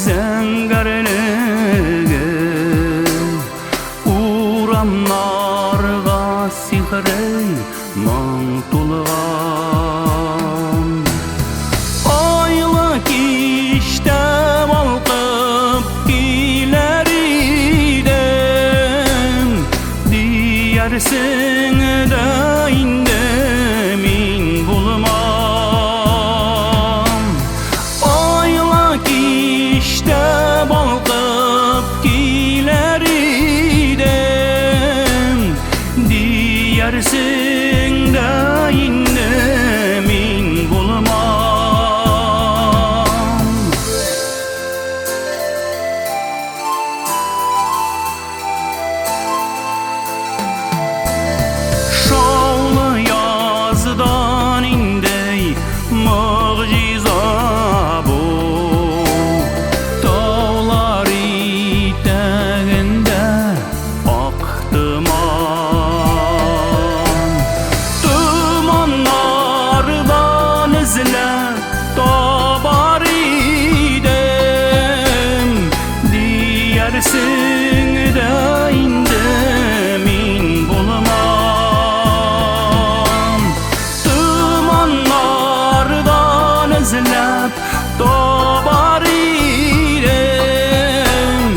зәңгәрлеге, Урамнарга сихри моң тулган. Айлы кичтә балкып килер идем, диярсең дә инде мин булмам. Айлы кичтә балкып килер идем, диярсең дә инде мин булмам. Шаулы яздан инде могҗиза бу, Таулар итәгендә ак томан. Томаннардан эзләп табар идем, диярсең дә инде мин булмам. Томаннардан эзләп табар идем,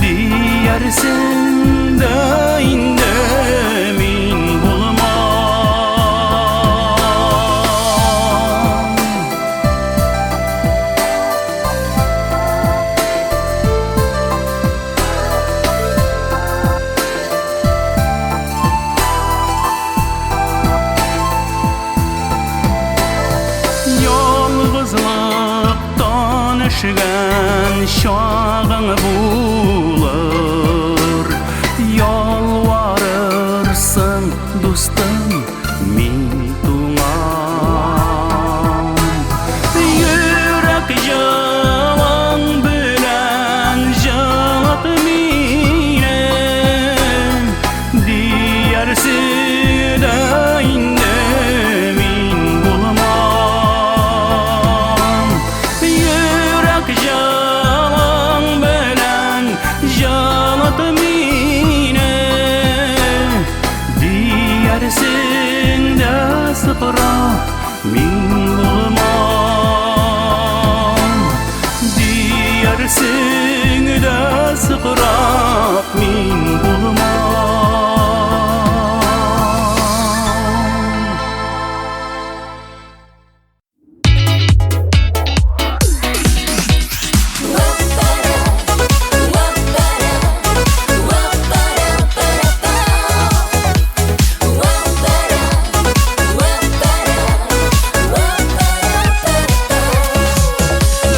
диярсең дә инде мин булмам. Ялгызлыктан өшегән чагың булыр, Ялварырсың, дустым, мин туңам. Йөрәк җылың белән җылыт мине, диярсең дә инде мин булмам. Йөрәк җылың белән җылыт мине, диярсең дә сыкрап мин булмам. Диярсең дә сыкрап мин булмам.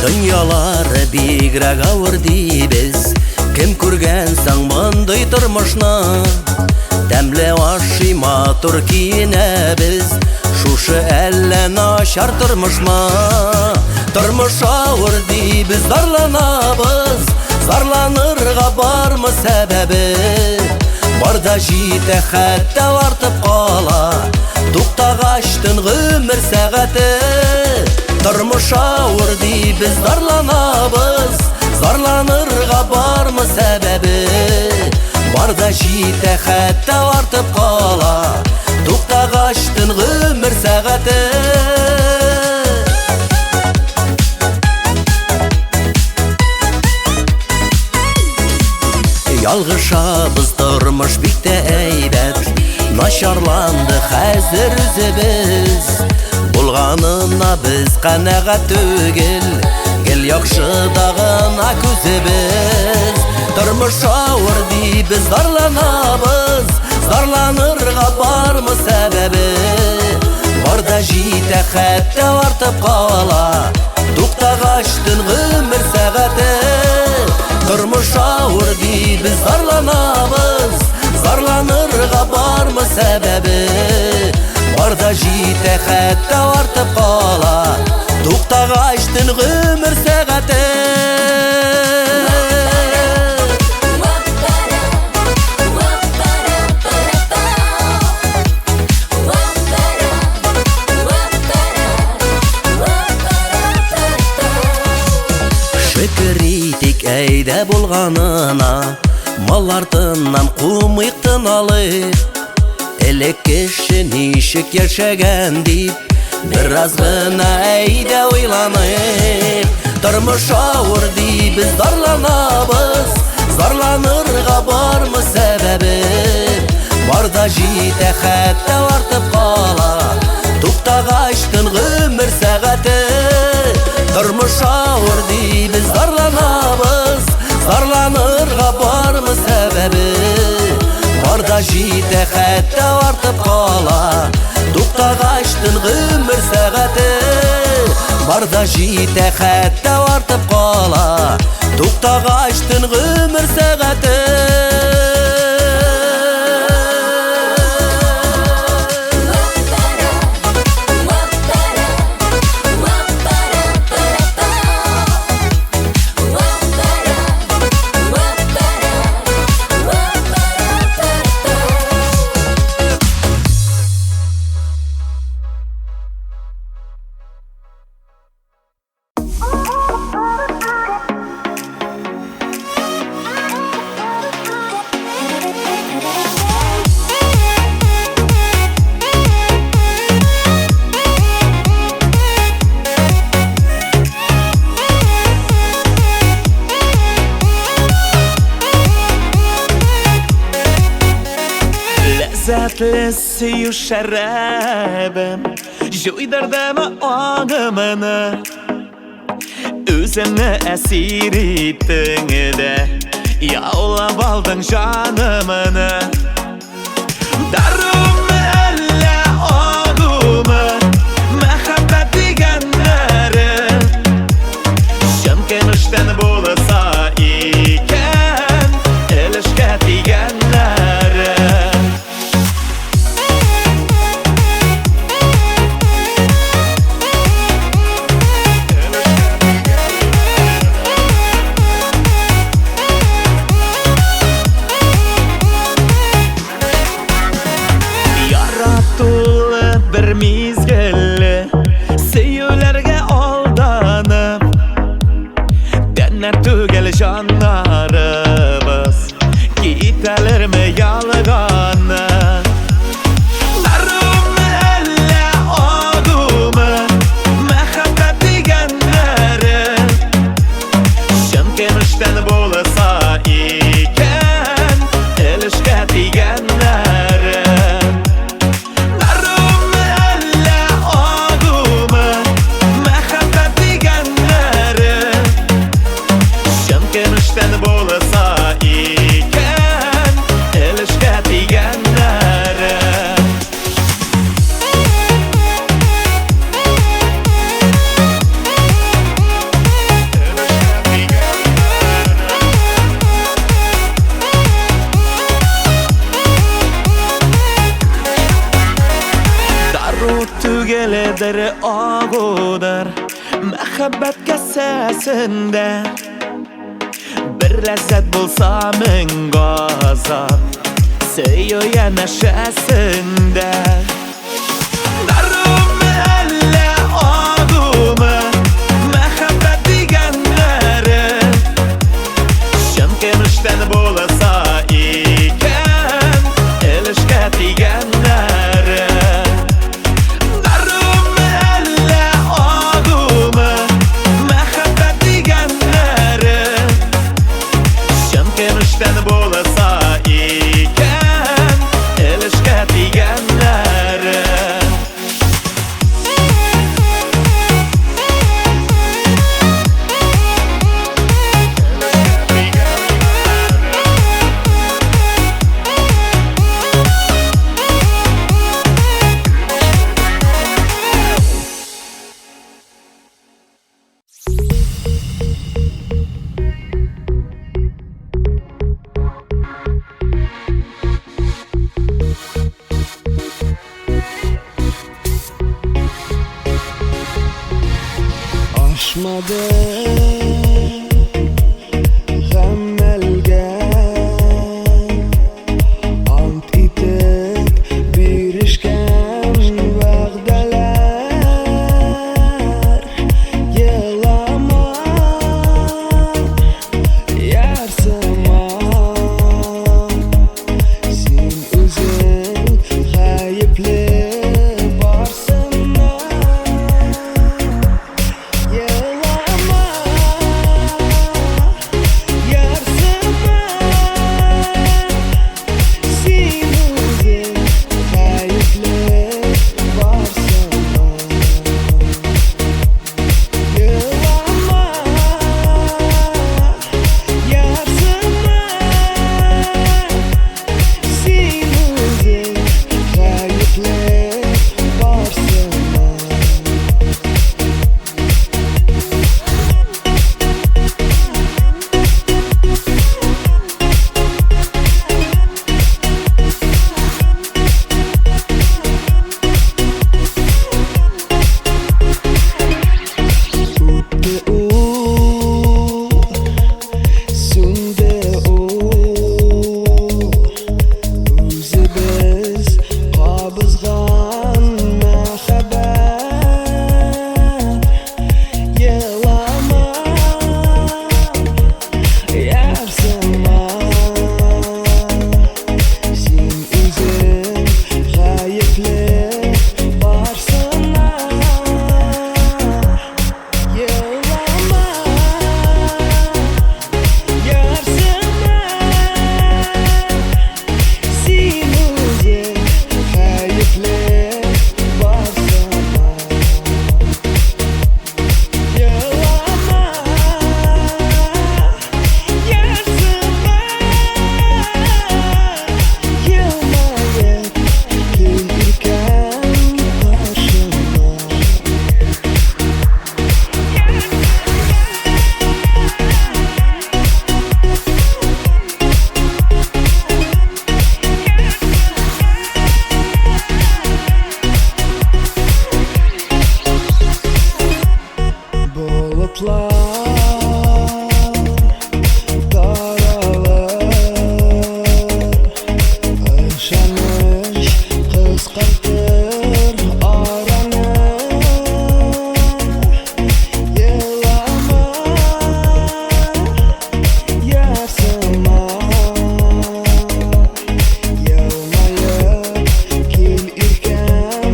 Дөньялар бигрәк авыр дибез, Кем күргән соң мондый тормышны? Тәмле ашый, матур киенәбез, Шушы әллә начар тормышмы? Тормыш авыр дибез, зарланабыз, Зарланырга бармы сәбәбе? Бар да җитә, хәтта артып кала, Туктагач тын гомер сәгате. Тормыш авыр дибез, зарланабыз, Зарланырга бармы сәбәбе? Бар да җитә, хәтта артып кала, Туктагач тын гомер сәгате. Ялгышабыз, тормыш бик тә әйбәт. Начарланды хәзер үзебез. Булганына без канәгать түгел, гел яхшыда гына күзебез. Тормыш авыр дибез, зарланабыз. Зарланырга бармы сәбәбе? Бар да җитә, хәтта артып кала. Туктагач төн гомер сәгате. Тормыш авыр дибез, зарланабыз. Зарланырга бармы сәбәбе? Бар да җитә, хәтта артып кала. Туктагач төн гомер сәгате. Шөкер итик әйдә булганына, мал артыннан кумыйк, тын алыйк. Элек кеше ничек яшәгән дип, бераз гына әйдә уйланыйк. Тормыш авыр дибез, зарланабыз. Зарланырга бармы сәбәбе? Бар да җитә, хәтта артып кала. Туктагач төн гомер сәгате. Тормыш авыр дибез, зарланабыз. Зарланырга бармы сәбәбе? Бар да җитә, хәтта артып кала. Туктагач төн гомер сәгате. Бар да җитә, хәтта артып кала. Туктагач төн гомер сәгате. Ләззәтле сөю шәрабем җуйдырдымы аңымны? Үзеңне әсир иттең дә, яулап алдың җанымны. Дарумы әллә агумы, мәхәббәт дигәннәре? Чын көмештән булса икән, өлешкә тигәннәре. Бер мизгелле сөюләргә алданып, тәннәр түгел җаннарыбыз китәләрме ялганы? Дарумы әллә агумы, мәхәббәт дигәннәре? Чын көмештән булса икән, өлешкә тигәннәре. Булса икән, өлешкә тигәннәре. Дару түгелдер, агудыр мәхәббәт касәсендә. Бер ләззәт булса мең газап, сөю янәшәсендә. Дарумы әллә агумы, мәхәббәт дигәннәре? Чын көмештән булса икән, өлешкә тигәннәре. Дарумы әллә агумы, мәхәббәт дигәннәре? Чын көмештән булса Гамәлгә ант итеп бирешкән вәгъдәләр. Елама, ярсыма, син үзең гаепле барсына. Елама, ярсыма, син үзең гаепле барсына. Елама, ярсыма, син үзең гаепле барсына. Үтте ул, сүнде ул, үзебез кабызган мәхәббәт. Елама, ярсыма, син үзең гаепле барсына. Елама, ярсыма, син үзең гаепле барсына. Елама, ярсыма, елмаеп кил иркәм каршыма. Болытлар таралыр, ышаныч кыскартыр араны. Елама, ярсыма, елмаеп кил иркәм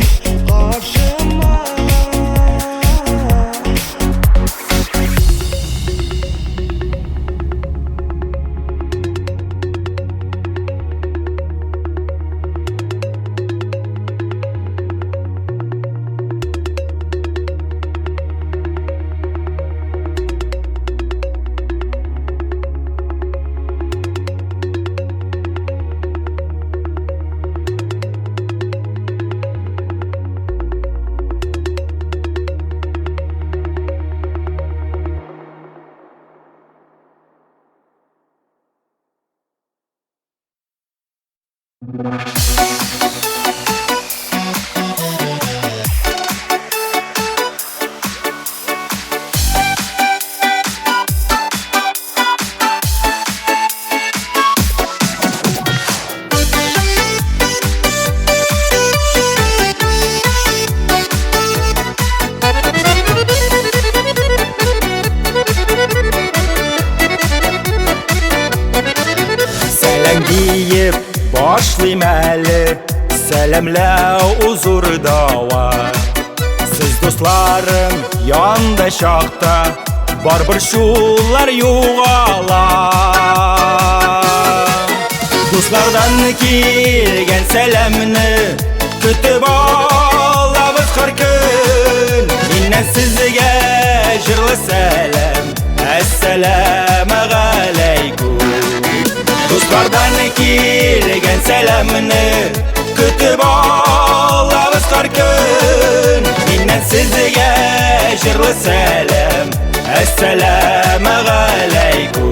каршыма. Сәлам диеп башлыйм әле, сәламләү ул зур дава. Сез дусларым янда чакта бар борчулар югала. Дуслардан килгән сәламне көтеп алабыз һәр көн. Миннән сезгә җырлы сәлам, әссәламу галәйкүм. Дуслардан килгән сәламне көтеп алабыз һәр көн. Миннән сезгә җырлы сәлам, әссәламу галәйкүм.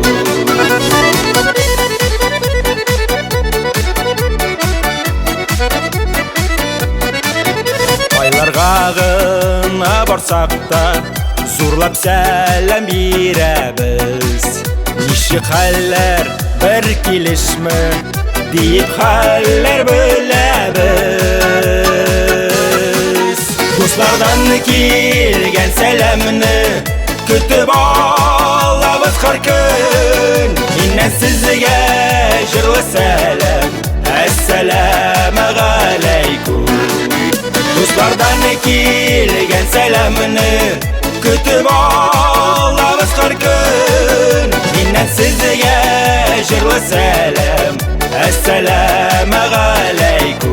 Айларга гына барсак та, Зурлап сәлам бирәбез. Ничек хәлләр, бер килешме, диеп хәлләр беләбез. Дуслардан килгән сәламне көтеп алабыз һәр көн. Миннән сезгә җырлы сәлам, әссәламу галәйкүм. Дуслардан килгән сәламне көтеп алабыз һәр көн. Миннән сезгә җырлы сәлам, әссәламу галәйкүм.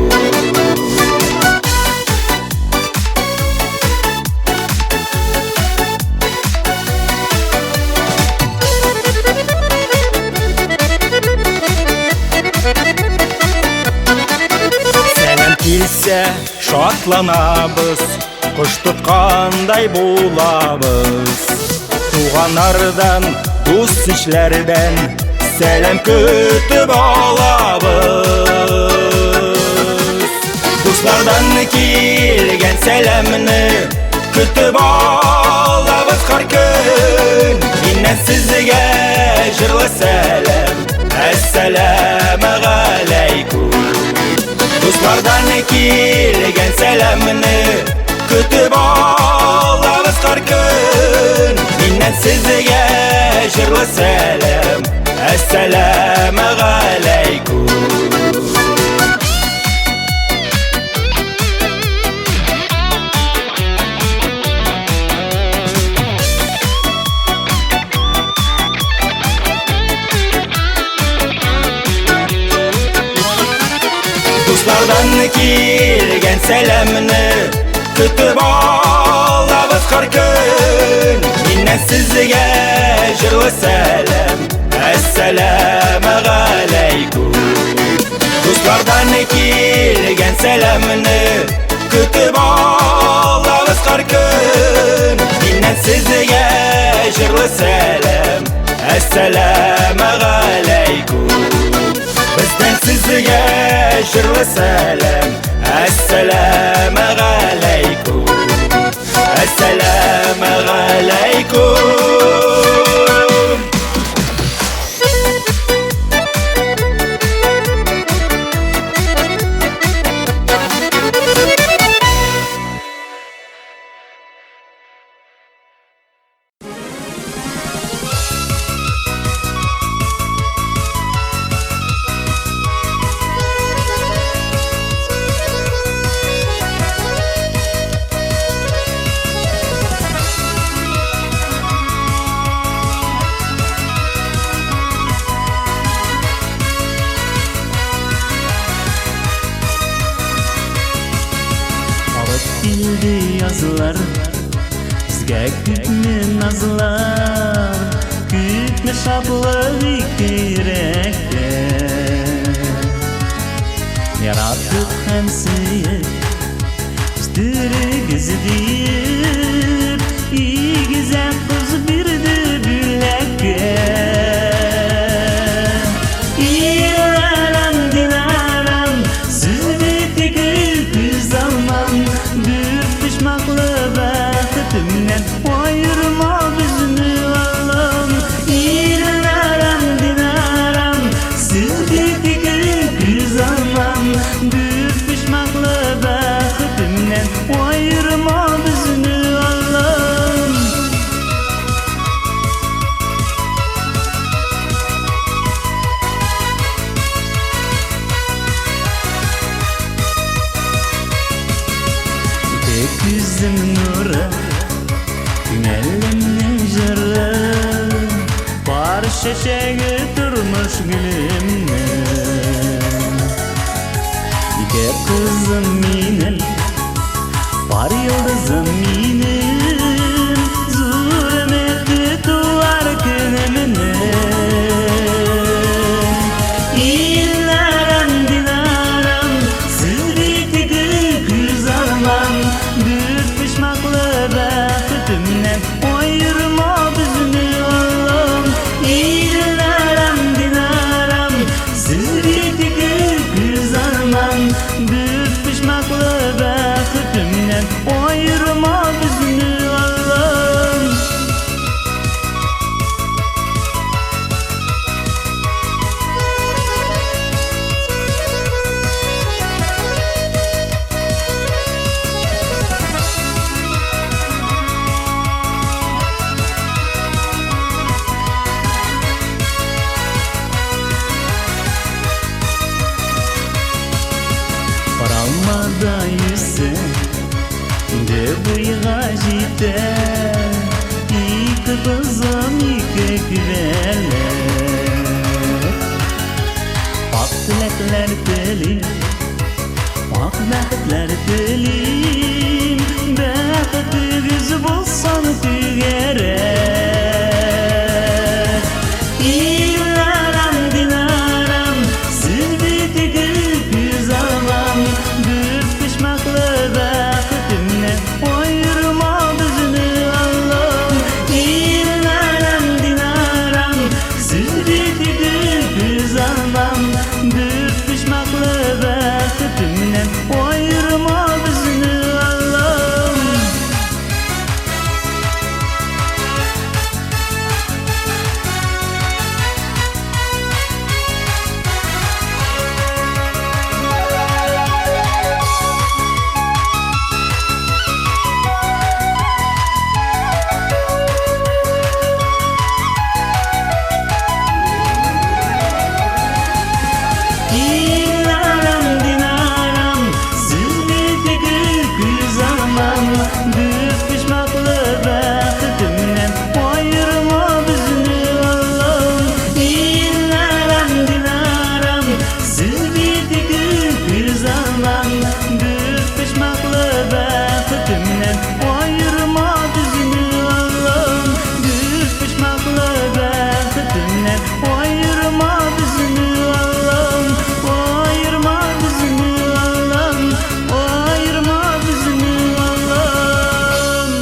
Сәлам килсә, шатланабыз, кош тоткандай булабыз. Туганнардан, дус ишләрдән сәлам көтеп алабыз. Дуслардан килгән сәламне көтеп алабыз һәр көн. Миннән сезгә җырлы сәлам, әссәламу галәйкүм. Дуслардан килгән сәламне көтеп алабыз һәр көн. Миннән сезгә җырлы сәлам, әссәламу галәйкүм. Дуслардан килгән сәламне көтеп алабыз һәр көн. Миннән сезгә җырлы сәлам, әссәламу галәйкүм. Дуслардан килгән сәламне көтеп алабыз һәр көн. Миннән сезгә җырлы сәлам, әссәламу галәйкүм. Бездән сезгә җырлы сәлам, әссәламу галәйкүм. Әссәламу галәйкүм. Килде язлар, безгә күпме назлар, күпме шатлык ике йөрәктә. Яраттык һәм сөеп, үстерегез диеп, игезәк кыз бирде бүләккә. Иларам, диларам, сез бит ике күз алмам, дүрт почмаклы бәхетемнән аерма безне, Аллам. Иларам, диларам, сез бит ике күз алмам, дүрт почмаклы бәхетемнән аерма безне, Аллам. Ике күзем нуры, күңелемнең җыры, пар чәчәге тормыш гөлемнең. Ике кызым минем, пар йолдызым минем, зур өмете туар көнемнең. Иларам, диларам, сез бит ике күз алмам, дүрт почмаклы бәхетемнән аерма безне, Аллам. Иларам, диларам, сез бит ике күз алмам, дүрт почмаклы бәхетемнән аерма. Тирбәлеп Ак теләкләр телим, ак бәхетләр телим. Бәхетегез булсын түгәрәк. Динарам, динарам, сез бит гел күз алмам. Дүрт почмаклы бәхетемнән аерма безне, Аллам. Динарам, динарам, сез бит гел күз алмам. Дүрт почмаклы бәхетемнән аерма безне, Аллам. Динарам, динарам, сез бит гел күз алмам. Дүрт почмаклы бәхетемнән аерма безне, Аллам. Динарам, динарам, сез бит гел күз алмам. Дүрт почмаклы бәхетемнән аерма безне, Аллам. Дүрт почмаклы бәхетемнән аерма безне, Аллам. Аерма безне, Аллам. Аерма безне, Аллам.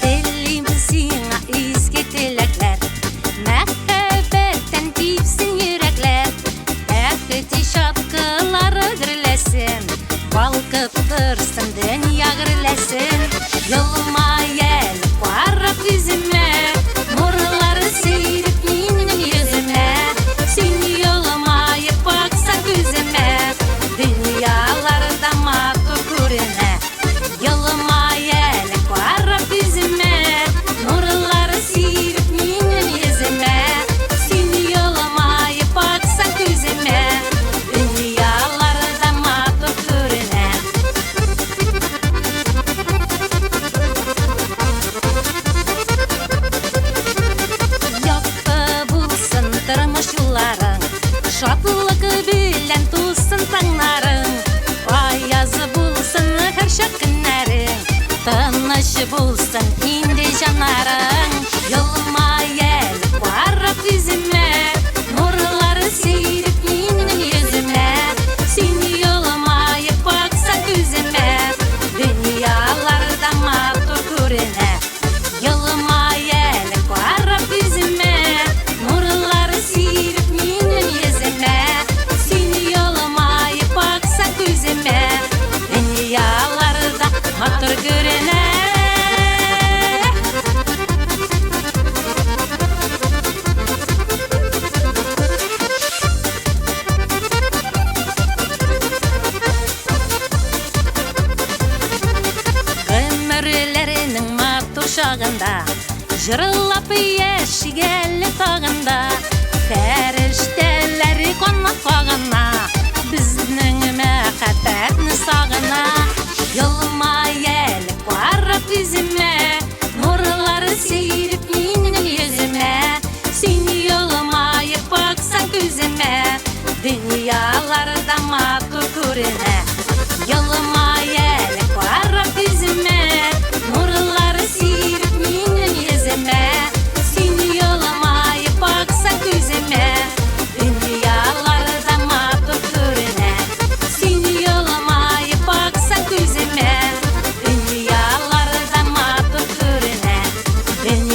Телим сиңа изге теләкләр, Мәхәббәттән типсен йөрәкләр. Бәхет чаткылары гөрләсен, Балкып торсын дөнья гөрләсен. Елмай әле карап йөземә, Нурлар сиреп минем йөземә. Син елмаеп баксаң күземә, Дөньяларда матур күренә. Елмай әле карап йөземә, Нурлар сиреп минем йөземә. Син елмаеп баксаң күземә, Дөньяларда матур күренә. Якты булсын тормыш юлларың, Шатлык белән тулсын таңнарың. Аяз булсын һәрчак көннәрең, Тыныч булсын инде җаннарың. Елмай әле карап йөземә, Нурлар сиреп минем йөземә. Син елмаеп баксаң күземә, Дөньяларда матур күренә. Елмай әле карап йөземә, Нурлар сиреп минем йөземә. Син елмаеп баксаң күземә, Дөньяларда матур күренә. Гомерләренең матур чагында Җырлап яшик әле тагында. Фәрештәләр канат кагына, Безнең мәхәббәтне сагына. Елмай әле карап йөземә, Нурлар сиреп минем йөземә. Син елмаеп баксаң күземә, Дөньяларда матур күренә. Елмай әле карап йөземә, Нурлар сиреп минем йөземә. Син елмаеп баксаң күземә, Дөньяларда матур күренә. Син елмаеп баксаң күземә, Дөньяларда матур күренә. Дөнья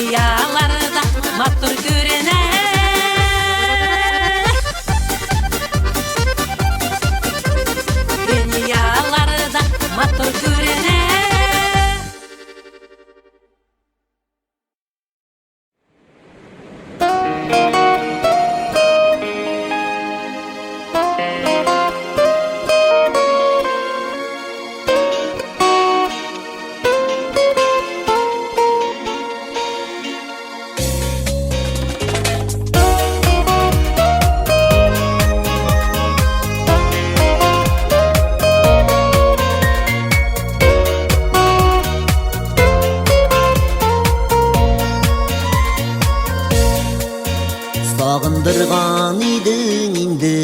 Сагындырган идең инде,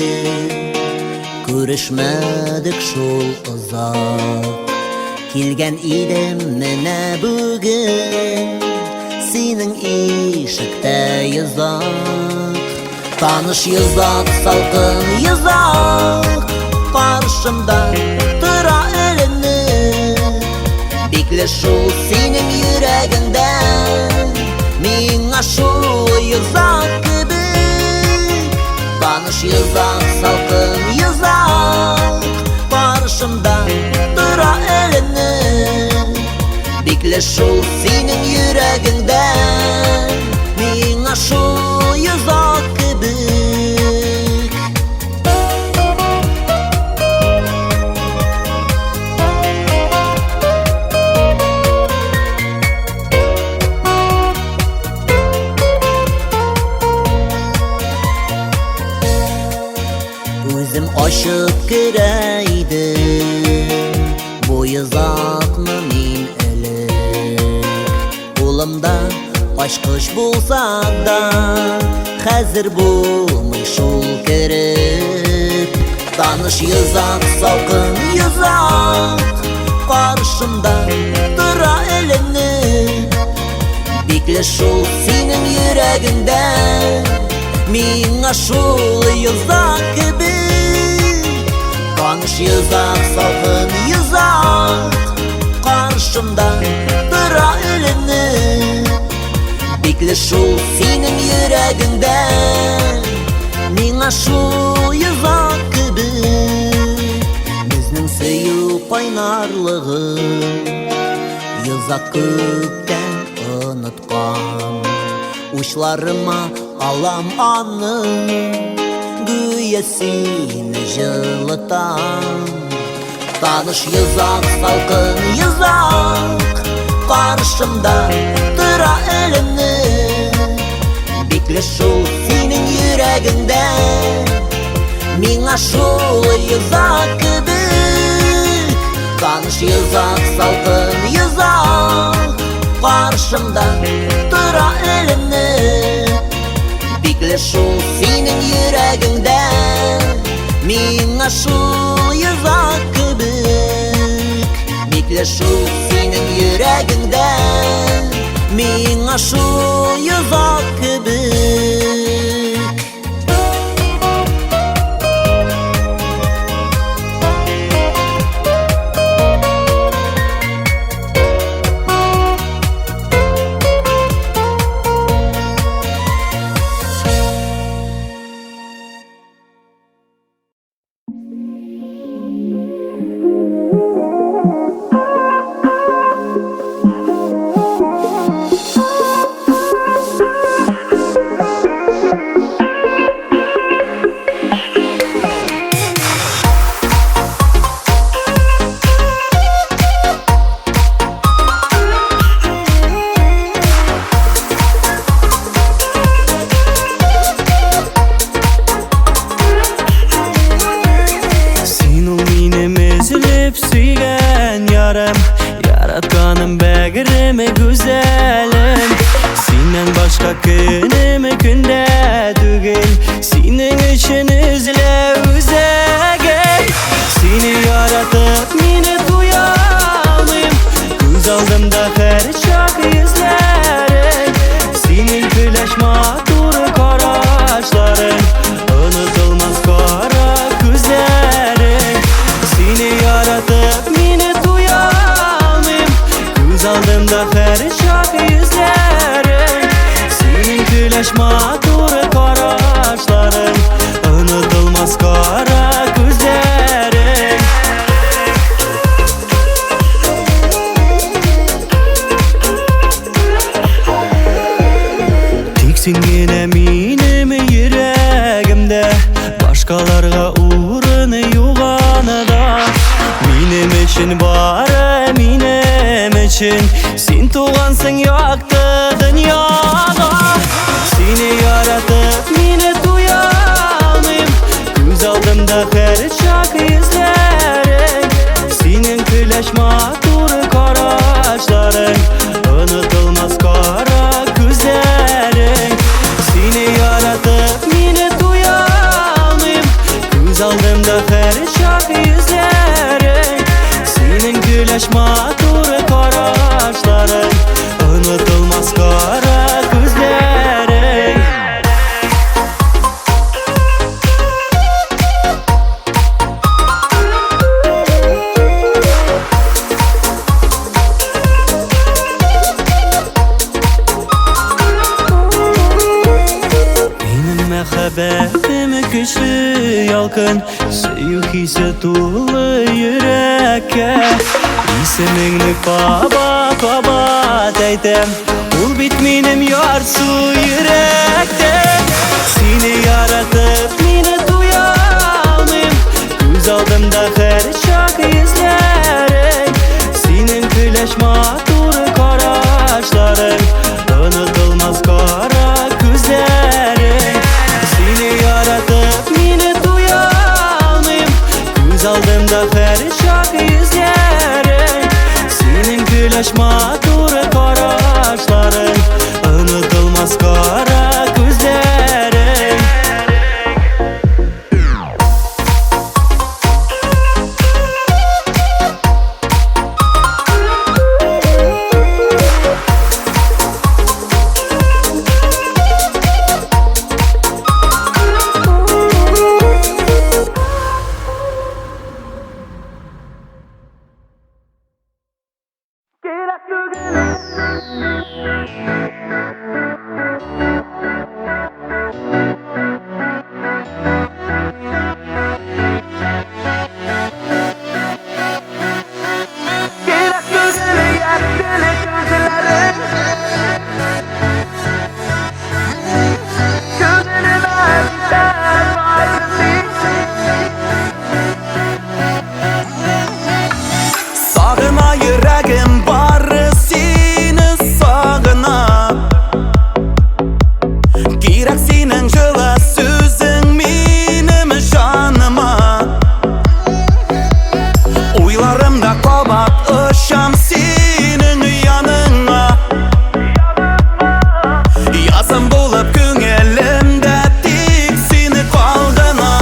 күрешмәдек шул озак. Килгән идем менә бүген, синең ишектә йозак. Таныш йозак, салкын йозак, каршымда тора эленеп. Бикле шул синең йөрәгеңдә, миңа шул йозак кебек. Таныш йозак, салкын йозак, каршымда тора эленеп. Бикле шул синең йөрәгеңдә, миңа шул йозак кебек. Үзем ачып керә идем бу йозакны мин элек. Кулымда ачкыч булса да, хәзер булмый шул кереп. Таныш йозак, салкын йозак, каршымда тора эленеп. Бикле шул синең йөрәгеңдә, миңа шул йозак кебек. Таныш йозак, салкын йозак, каршымда тора эленеп. Бикле шул синең йөрәгеңдә, миңа шул йозак кебек. Безнең сөю кайнарлыгы йозак күптән оныткан. Учларыма алам аны, гүя сине җылытам. Таныш йозак, салкын йозак, каршымда тора эленеп. Бикле шул синең йөрәгеңдә, миңа шул йозак кебек. Таныш йозак, салкын йозак, каршымда тора эленеп. Бикле шул синең йөрәгеңдә, миңа шул йозак кебек. Бикле шул синең йөрәгеңдә, миңа шул йозак кебек. Син ул минем өзелеп сөйгән ярым, яратканым бәгырем гүзәлем. Синнән башка көнем көндә түгел, синең өчен өзелә үзәгем. Сине яратып мине туя алмыйм, күз алдымда һәр чак йөзләрең. Синең көләч матур карашларың, онытылмас кара күзләрең. Сине яратып мине туя алмыйм, күз алдымда һәр чак йөзләрең. Синең көләч матур карашларың, онытылмас кара күзләрең. Тик син генә минем йөрәгемдә, башкаларга урын юк анда. Минем өчен, бары минем өчен, син тугансың якты дөньяда. Сине яратып мине туя алмыйм, күз алдымда һәр чак йөзләрең. Синең көләч матур карашларың, онытылмас кара күзләрең. Сине яратып Мәхәббәтем көчле ялкын, сөю хисе тулы йөрәккә. Исемеңне кабат-кабат әйтәм, ул бит минем ярсу йөрәктә. Сине яратып мине туя алмыйм, күз алдымда һәрчак йөзләрең. Синең көләч матур карашларың, онытылмас кара күзләрең. Сине яратып мине туя алмыйм, күз алдымда һәрчак йөзләрең. Синең көләч матур карашларың, онытылмас кара күзләрең. Сагына йөрәгем бары сине сагына. Кирәк синең җылы сүзең минем җаныма. Уйларымда кабат очам синең яныңа. Язым булып күңелемдә тик сине калгына.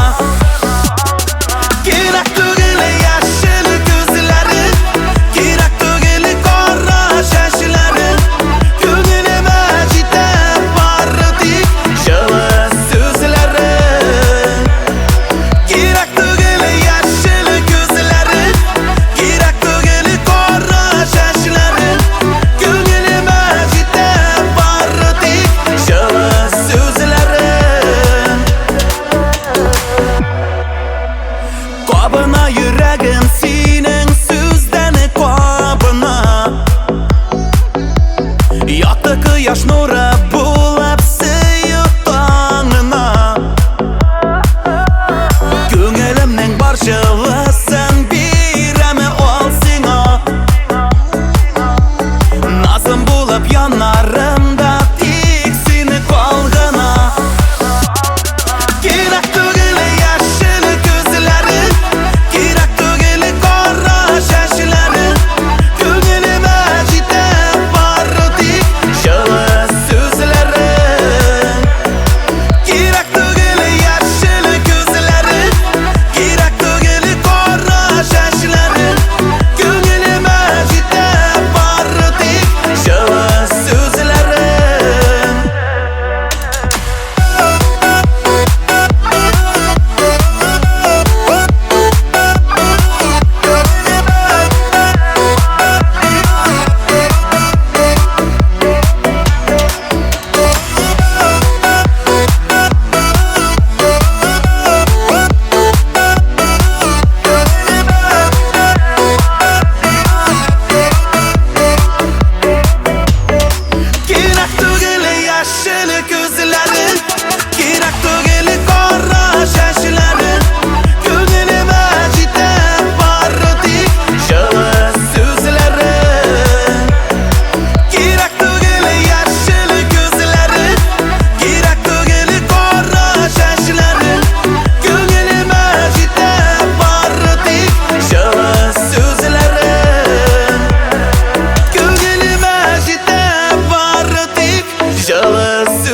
Кирәк түгел яшел күзләре, кирәк түгел кара чәчләре. Күңелемә җитә бары тик җылы сүзләре. Кирәк түгел яшел күзләре, кирәк түгел кара чәчләре. Күңелемә җитә бары тик җылы сүзләре. Кабына йөрәгем синең сүздән кабына. Якты кояш нуры булып сөю таңына. Күңелемнең бар җылысын бирәм ал сиңа. Назым булып янарымда тик сине калгына. Кирәк түгел яшел күзләре, кирәк түгел кара чәчләре. Күңелемә җитә бары тик җылы сүзләре. Кирәк түгел яшел күзләре, кирәк түгел кара чәчләре. Күңелемә җитә бары тик җылы сүзләре. Кирәк түгел яшел күзләре, кирәк түгел кара чәчләре. Күңелемә җитә бары тик җылы сүзләре. Кирәк түгел яшел күзләре, кирәк түгел кара чәчләре. Күңелемә җитә бары тик җылы сүзләре. Күңелемә җитә бары тик җылы сүзләре.